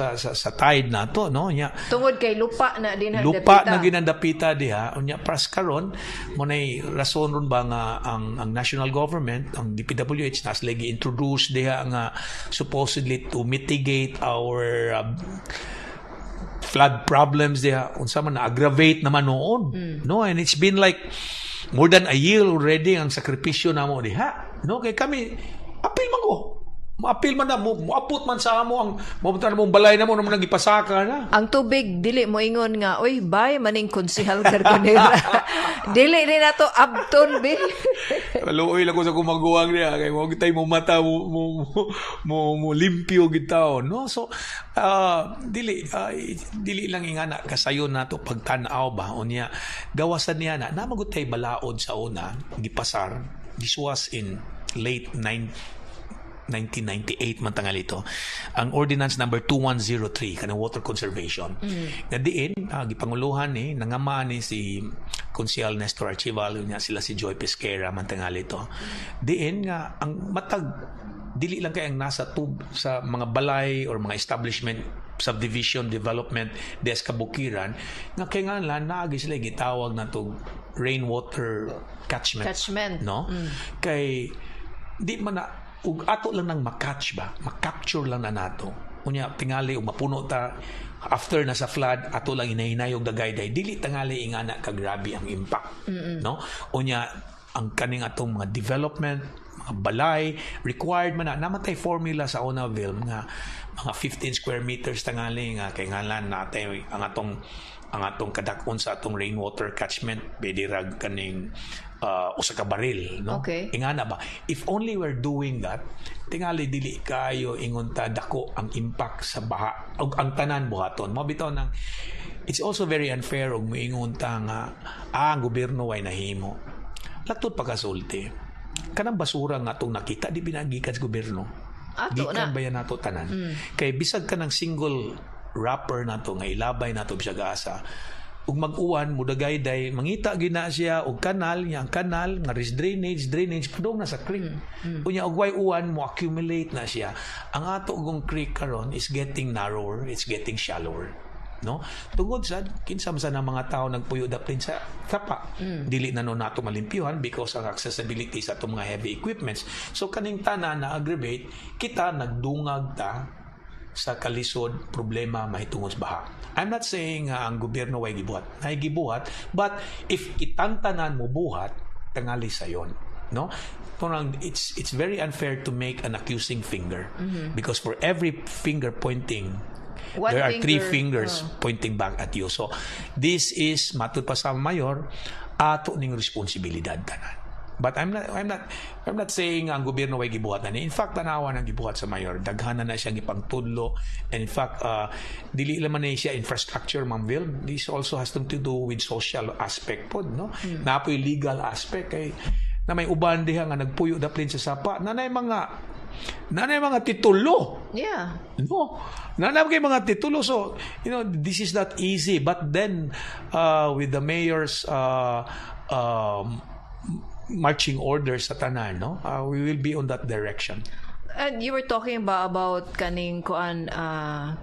tide nato, no? Nya Tungod kay lupa na din ang lupa dapita. Na ginandapita diha. Unya pras karon mo nay rason ron ba nga ang national government, ang DPWH, nas lagi introduce diha nga supposedly to mitigate our flood problems diha, unsa man na aggravate naman noon, no? And it's been like more than a year already ang sakripisyo namo diha, no? Kay kami apil man ko. Maapil man na mo, moapot man sa amo ang mo mong balay na mo naman gipasaka na. Ang tubig dili mo ingon nga, "Oy, bye maning Konsehal Gargonera." Dili ni nato abton bi. Maluoy lang ko sa kumaguwang niya kay mo gitay mo mata mo limpyo gid taon, no? So dili lang ingana kasayon nato pagtan-aw ba. Unya gawasan niya na namagot tay balaod sa una gipasar. This was in late 9 1998 man tangal ito, ang ordinance number 2103 kanang water conservation nga diin gipanguluhan ni nangama ni si Konsehal Nestor Archival, nya sila si Joy Pesquera man tangal ito, diin nga ang matag Dili lang kay ang nasa tub sa mga balay or mga establishment, subdivision, development des kabukiran nga kay nga lang naagi sila gitawag na to rainwater catchment. Catchment. No? Kay di man na ug ato lang nang makatch ba, makapture lang na nato. Unya tingali ug mapuno ta after na sa flood, ato lang inahinay og dagayday, dili tingali ingana ka grabe ang impact, no? Unya ang kaning atong mga development, mga balay, required man na namatay formula sa Onaville nga mga 15 square meters tangali nga kay ngalan natay ang atong kadak-on sa atong rainwater catchment pwede rag kaning usa ka baril, no? Ingana ba, if only we're doing that, tingali dili kayo ingon ta dako ang impact sa baha og ang tanan buhaton mo bitaw nang it's also very unfair og moingon ta nga ang gobyerno way nahimo. Latod pagkasulti, kanang basura nga atong nakita, di pinagikan sa gobyerno. Ato Gikan na. Ba yan nato tanan? Kay bisag kanang single wrapper nato nga ilabay nato bisag asa ug mag-uwan mudagayday, mangita gina siya og kanal nya, ang kanal nga ris drainage drainage padung na sa creek. Unya og way uwan, mo accumulate na siya. Ang ato gong creek karon is getting narrower, it's getting shallower, no? Tungod sa kinsa man sa ng mga tao nagpuyo daplin sa sapa, dili na no nato malimpyuhan because ang accessibility sa atong mga heavy equipments. So kaning tanan na aggravate kita, nagdungag ta sa kalisod problema mahitungod sa baha. I'm not saying nga ang gobyerno way gibuhat. Nay gibuhat, but if kitantanan mo buhat, tangali sayon, no? Parang it's very unfair to make an accusing finger because for every finger pointing, one there are three finger, fingers pointing back at you. So this is matud pa sa mayor, ato ning responsibilidad tanan. But I'm not saying ang gobyerno way gibuhat na ni. In fact, tanawa nang gibuhat sa mayor. Daghan na siyang ipangtudlo. And in fact, dili lang man na siya infrastructure, Ma'am Vil. This also has to do with social aspect pod, no? Mm. Napoy legal aspect kay na may uban diha nga nagpuyo daplin sa sapa. Nanay mga titulo. No. Nanay kay mga titulo. So, this is not easy. But then, with the mayor's marching orders sa tanan, no? We will be on that direction. And you were talking about kaning kuan,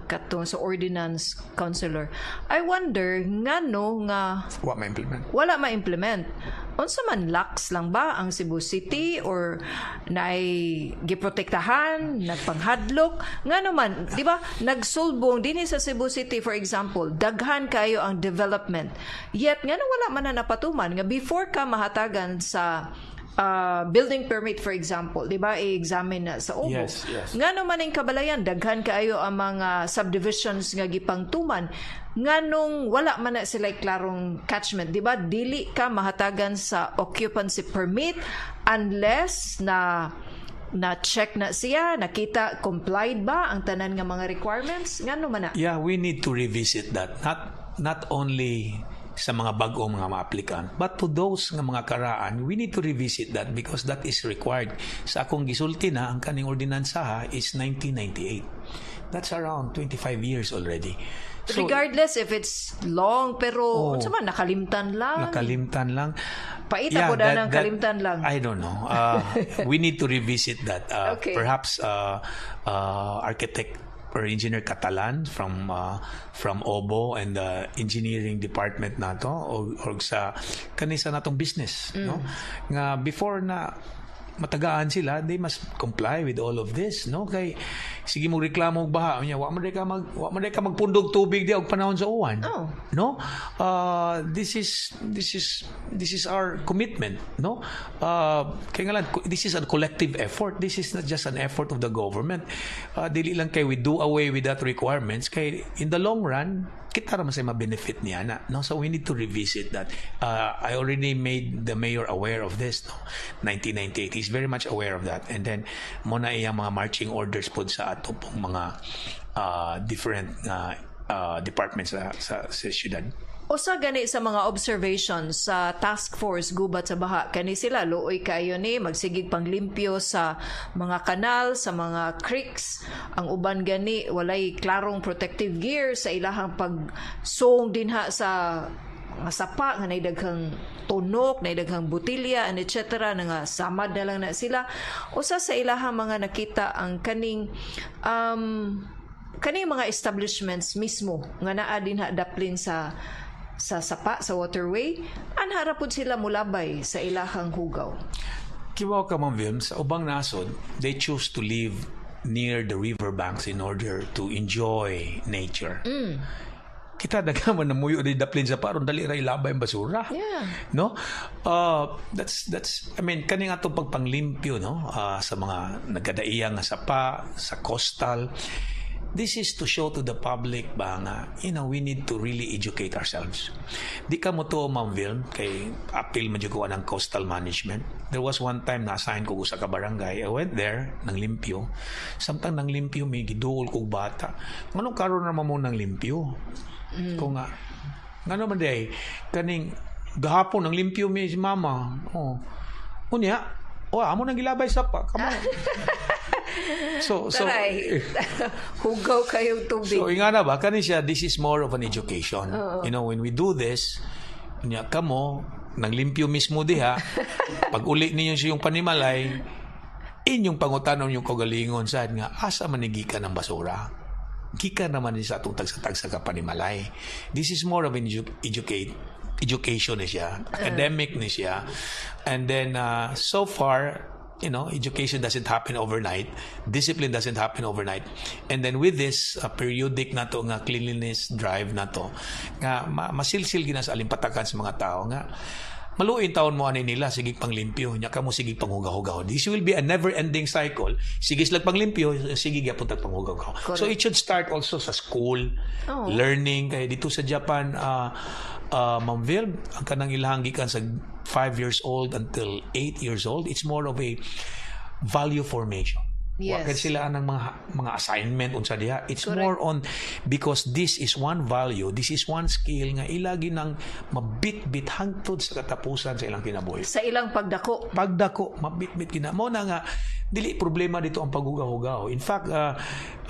katong sa ordinance, councilor. I wonder ngano nga wa ma-implement. Wala ma-implement. Unsa man, lax lang ba ang Cebu City or naay giprotektahan, nagpanghadlok? Ngano man, di ba? Nagsulbong dinhi sa Cebu City, for example, daghan kayo ang development. Yet ngano wala man na napatuman nga before ka mahatagan sa building permit, for example, di ba, i-examine na sa OBO? Yes. Ngano man ang kabalayan, daghan kaayo ang mga subdivisions nga gipangtuman, nganong wala man na sila klarong catchment, di ba? Dili ka mahatagan sa occupancy permit unless na na check na siya, nakita complied ba ang tanan nga mga requirements. Ngano man na? Yeah, we need to revisit that. Not only sa mga bag-ong mga applicant, but to those nga mga karaan, we need to revisit that because that is required. Sa akong gisulti na, ang kaning ordinansa ha, is 1998. That's around 25 years already. So, regardless if it's long, pero Oh. unsa man, nakalimtan lang. Nakalimtan lang. Paita po na ng kalimtan lang. I don't know. We need to revisit that. Perhaps architect or engineer Catalan from OBO and the engineering department nato or sa kani sa natong business, no, nga before na matagaan sila, they must comply with all of this, no? Kay sige mo reklamo og baha, unya wa man ka magpundog tubig di og panahon sa uwan, no? This is our commitment, no? Kay nga lang, this is a collective effort. This is not just an effort of the government. Dili lang kay we do away with that requirements, kay in the long run kita ra man say ma-benefit niya na, no? So we need to revisit that. I already made the mayor aware of this, no? 1998, he's very much aware of that. And then mo na iyang mga marching orders pod sa ato pong mga different departments sa syudad. Usa gani sa mga observations sa task force gubat sa baha, kani sila luoy kayo ni magsigig panglimpyo sa mga kanal, sa mga creeks. Ang uban gani walay klarong protective gear sa ilahang pagsong dinha sa nga sapa nga nay daghang tunok, nay daghang botelya and etc. na nga samad na lang na sila. Usa sa ilaha mga nakita ang kaning mga establishments mismo nga naa dinha daplin sa sapa, sa waterway, anha ra pud sila mulabay sa ilahang hugaw. Kibaw ka, Ma'am Vilm, sa ubang nasod, they choose to live near the river banks in order to enjoy nature. Kita daghan man namuyo di daplin sa sapa aron dali ra ilabay ang basura. No? That's I mean, kaning atong pagpanglimpyo, no, sa mga nagkadaiya nga sapa, sa coastal. This is to show to the public ba nga, we need to really educate ourselves. Di ka motuo, Ma'am Vilm, kay apil man jud ko ang coastal management. There was one time na assign ko sa kabarangay. I went there, nang limpyo. Samtang nang limpyo, may giduol kog bata. Nganong karon naman mo nang limpyo? Ko nga, ngano man day, kaning gahapon nang limpyo mi si mama. Oh. Unya, oh, amo nang gilabay sapa. Kamo. So, Taray. Hugaw kayong tubig. So, ingana ba, kani siya, this is more of an education. When we do this, unya kamo, nang limpyo mismo diha, pag uli ninyo sa iyong panimalay, inyong pangutanon yung kagalingon sad nga, asa man ni gikan ang basura? Gikan naman ni sa atong tagsa-tagsa ka panimalay. This is more of an education ni siya, academic ni siya. And then, so far, education doesn't happen overnight. Discipline doesn't happen overnight. And then with this periodic na to nga cleanliness drive na to, nga masilsil gina sa alimpatakan sa mga tao nga maluin taon mo ani nila sige panglimpyo nya kamo sige panghugaw-hugaw. This will be a never-ending cycle. Sige sila panglimpyo, sige gyapon tag panghugaw. So it should start also sa school learning kay dito sa Japan, Ma'am Vil, ang kanang ilahang gikan sa 5 years old until 8 years old, it's more of a value formation. Wa kay sila anang mga assignment unsa diha. It's more on because this is one value, this is one skill nga ilagi nang mabitbit hangtod sa katapusan sa ilang kinabuhi. Sa ilang pagdako. Pagdako, mabitbit kina. Mo na nga dili problema dito ang paghugaw-hugaw. In fact,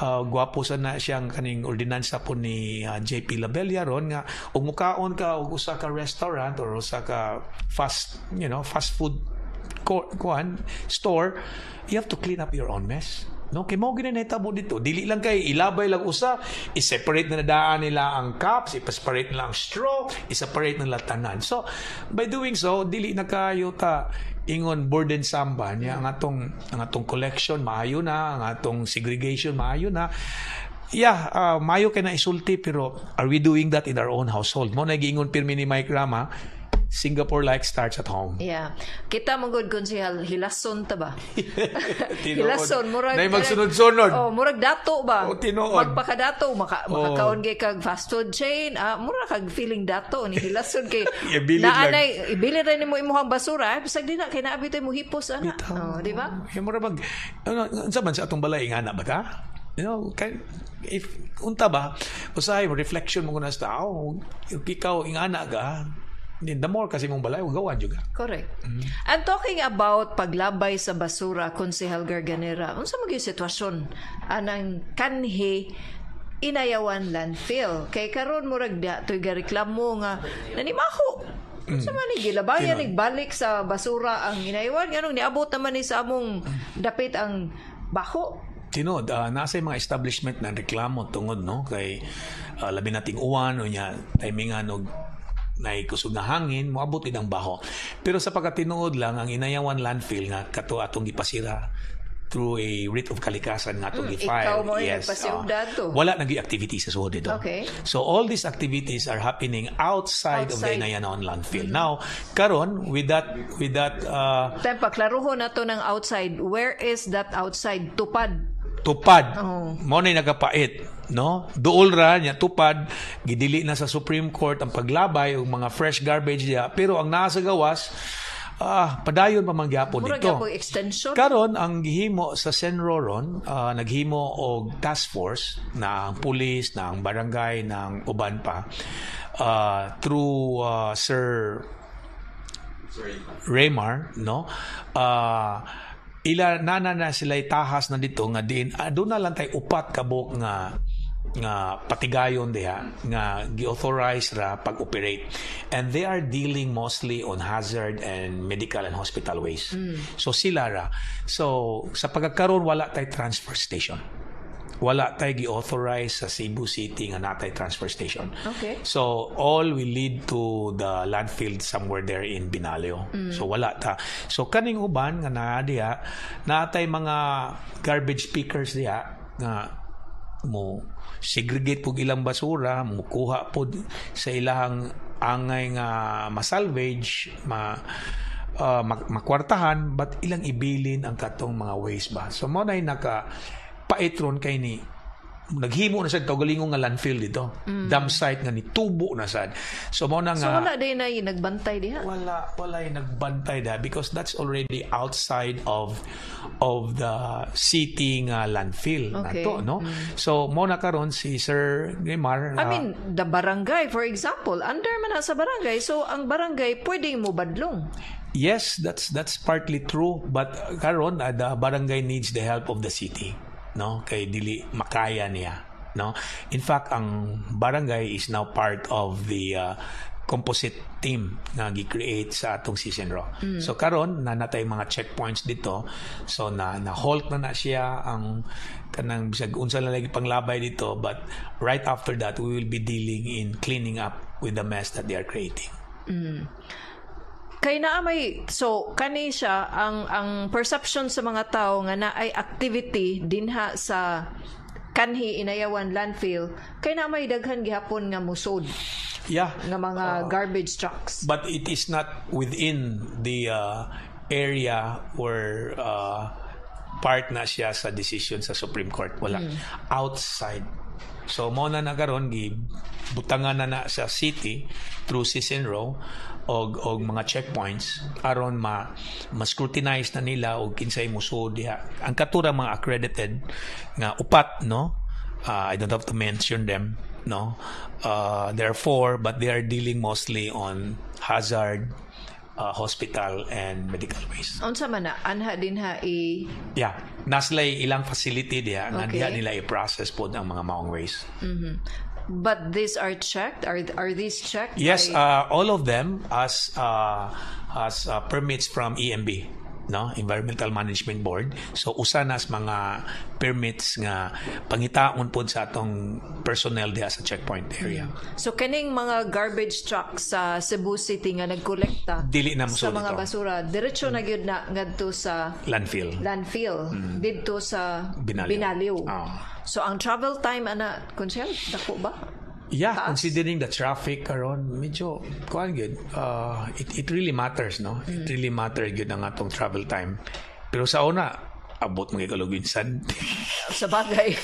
gwapo sa na siyang kaning ordinansa po ni JP Labella ron nga ug mukaon ka og usa ka restaurant or usa ka fast, you know, fast food kuan store, you have to clean up your own mess. No, kay mao gini nahitabo dito. Dili lang kay ilabay lang usa, i-separate na nadaan nila ang cups, i-separate nila ang straw, i-separate nila tanan. So, by doing so, dili na kayo ta ingon burdensome ba niya ang atong collection maayo na, ang atong segregation maayo na. Yeah, maayo kay na isulti, pero are we doing that in our own household? Mo na giingon pirmi ni Mike Rama, Singapore like starts at home. Yeah. Kita mo gud kung siya hilason ta ba? Tinuod. Hilason murag Nay magsunod-sunod. Oh, murag dato ba? Oh, tinuod. Magpakadato makakaon kay kag fast food chain, mura kag feeling dato ni hilason kay Ibilin lang. Naanay ibilin ra nimo imong basura, ay bisag di na kay naabi tay mo hipos ana. Oh, di ba? Ya, mura mag ano unsa man sa atong balay nga na ba ta? Kay, if unta ba usahay reflection mo kuna sa tao, if ikaw ingana ka, the more kasi mong balay gawan jud ka. Correct. And talking about paglabay sa basura, Konsehal Garganera, unsa man gyud sitwasyon anang kanhi Inayawan landfill? Kay karon murag da to'y gareklamo nga nanimaho. Unsa man ni gilabayan Tinuod. balik sa basura ang Inayawan, nganong niabot naman ni sa among dapit ang baho? Tinuod, nasa yung mga establishment na reklamo tungod no kay labi nating uwan o nya timingan og naikusog nga hangin, moabot gid ang baho. Pero sa pagkatinuod lang, ang Inayawan landfill nga kato atong gipasira through a writ of kalikasan nga atong gi-file. Ikaw mo ay nagpasiog dato. Wala nagi activity sa suod dito. So all these activities are happening outside of the Outside. Inayawan landfill. Now, karon with that Time paklaruhon nato ng outside. Where is that outside? Tupad. Tupad. Oo. Mo na nagapait, no? Duol ra niya tupad, gidili na sa Supreme Court ang paglabay og mga fresh garbage diya, pero ang naa sa gawas padayon pa man gyapon Murag dito. gyapon extension. Karon ang gihimo sa CENRO ron, naghimo og task force na ang pulis, na ang barangay, na ang uban pa through Sir Raymar, no? Ila nana na sila tahas na dito nga diin doon na lang tay upat kabuk nga Nga patigayon diha nga gi-authorize ra pag-operate, and they are dealing mostly on hazard and medical and hospital waste. So sila ra. So sa pagkakaroon, wala tay transfer station, wala tay gi-authorize sa Cebu City nga natay transfer station. So all will lead to the landfill somewhere there in Binaliw. So wala ta. So kaning uban nga naa diha, natay mga garbage pickers diha nga mo segregate pug ilang basura, mo kuha pod sa ilahang angay nga ma-salvage, makwartahan, but ilang ibilin ang katong mga waste ba. So mo nay naka pait ron kay ni naghimo na sad kaugalingon nga landfill dito. Dump site nga nitubo na sad. So mo na So nga wala din na nagbantay diha. Wala, wala yung nagbantay da because that's already outside of the city nga landfill nato, no? So mo na karon si Sir Grimar I mean, the barangay, for example, under man na sa barangay. So, ang barangay, pwede mo badlong. Yes, that's partly true, but karon the barangay needs the help of the city, no? Kay dili makaya niya, no? In fact, ang barangay is now part of the composite team nga gi-create sa atong CISCENRO. So karon na natay mga checkpoints dito. So na na halt na na siya ang kanang bisag unsa na lagi panglabay dito, but right after that we will be dealing in cleaning up with the mess that they are creating. Kay naa may, so kani siya ang perception sa mga tao nga naay activity dinha sa Kanhi Inayawan landfill kay naa may daghan gihapon nga musod nga mga garbage trucks. But it is not within the area where part na siya sa decision sa Supreme Court. Wala. Outside. So mo na na karon gi butangan na na sa city through CISCENRO og mga checkpoints aron ma ma-scrutinize na nila og kinsay musod diha. Ang katura mga accredited nga upat, no? I don't have to mention them, no? There are four, but they are dealing mostly on hazard, hospital and medical waste. Unsa man na anha dinha i Yeah, naslay ilang facility diha nga diha nila i-process pod ang mga maong waste. But these are checked? Are these checked? Yes, all of them as permits from EMB, no? Environmental Management Board. So usa nas mga permits nga pangitaon pod sa atong personnel diha sa checkpoint area. So kaning mga garbage trucks sa Cebu City nga nagkolekta Dili na sa mosulod mga ito. Basura, diretso na gyud na ngadto sa landfill. Landfill didto sa Binaliw. Binaliw. Ah. So ang travel time ana, konsehal, dako ba? Yeah, Taas. Considering the traffic karon, medyo kuan gyud. It really matters, no? It really matters gyud ang atong travel time. Pero sa una, abot mo kay Kalugwinsan. Sa bagay.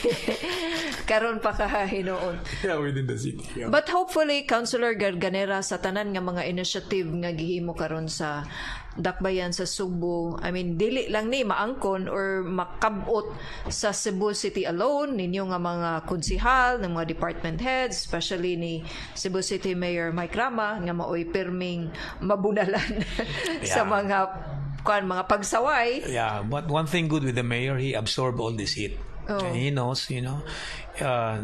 Karon pa ka hinuon. Yeah, within the city. Yeah. But hopefully, Councilor Garganera, sa tanan nga mga initiative nga gihimo karon sa Dakbayan sa Sugbo, I mean, dili lang ni maangkon or makabot sa Cebu City alone, ninyo nga mga konsihal, ng mga department heads, especially ni Cebu City Mayor Mike Rama, nga maoy pirming mabunalan sa mga kuan, mga pagsaway. Yeah, but one thing good with the mayor, he absorbed all this heat. Oh. And he knows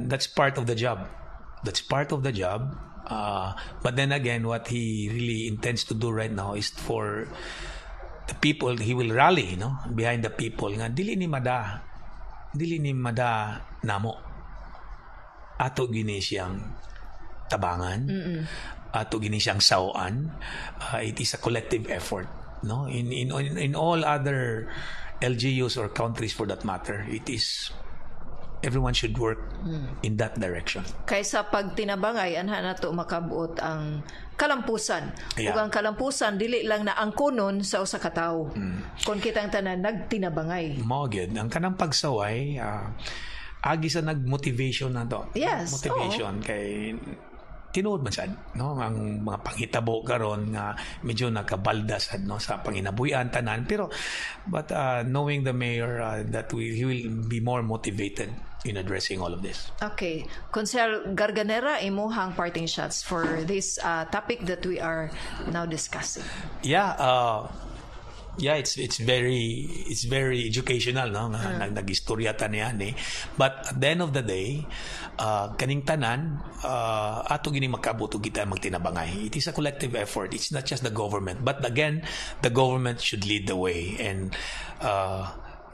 that's part of the job. That's part of the job. But then again, what he really intends to do right now is for the people, he will rally, no, behind the people. Nga, dili ni mada namo. Ato gini siyang tabangan. Ato gini siyang sawaan. It is a collective effort, no? In all other LGUs or countries for that matter, it is everyone should work in that direction. Kaysa pag tinabangay, anha nato makabuot ang kalampusan. Ug ang kalampusan dili lang na angkonon sa usa ka tawo. Kung kitang tanan nagtinabangay. Mao gyud ang kanang pagsaway, agi sa nagmotivation na to. Motivation kay tinuod man sad, no, ang mga panghitabo karon nga medyo nakabalda sad, no, sa panginabuhian tanan, pero but knowing the mayor, that he will be more motivated in addressing all of this. Okay. Konsehal Garganera, imuhang parting shots for this topic that we are now discussing. Yeah, Yeah, it's very educational, no, nga nag-istorya ta niya ni. But at the end of the day, kaning tanan ato gini magkaabot og kita magtinabangay. It is a collective effort. It's not just the government. But again, the government should lead the way and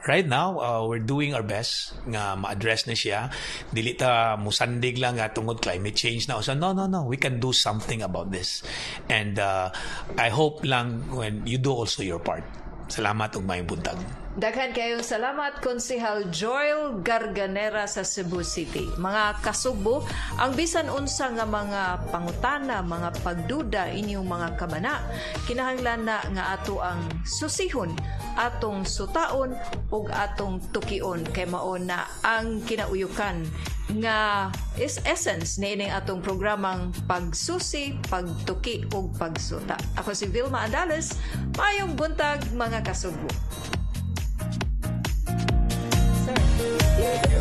right now, we're doing our best nga ma-address na siya. Dili ta musandig lang nga tungod climate change na. So no, we can do something about this and I hope lang when you do also your part. Salamat ug maayong buntag. Daghan kayong salamat, Konsehal Joel Garganera sa Cebu City. Mga kasugbo, ang bisan unsa nga mga pangutana, mga pagduda, inyong mga kabana, kinahanglan na nga ato ang susihon, atong sutaon ug atong tukion kay mao na ang kinauyukan nga is essence niining atong programang Pagsusi, Pagtuki ug Pagsuta. Ako si Vilma Andales, maayong buntag, mga kasugbo. Sir.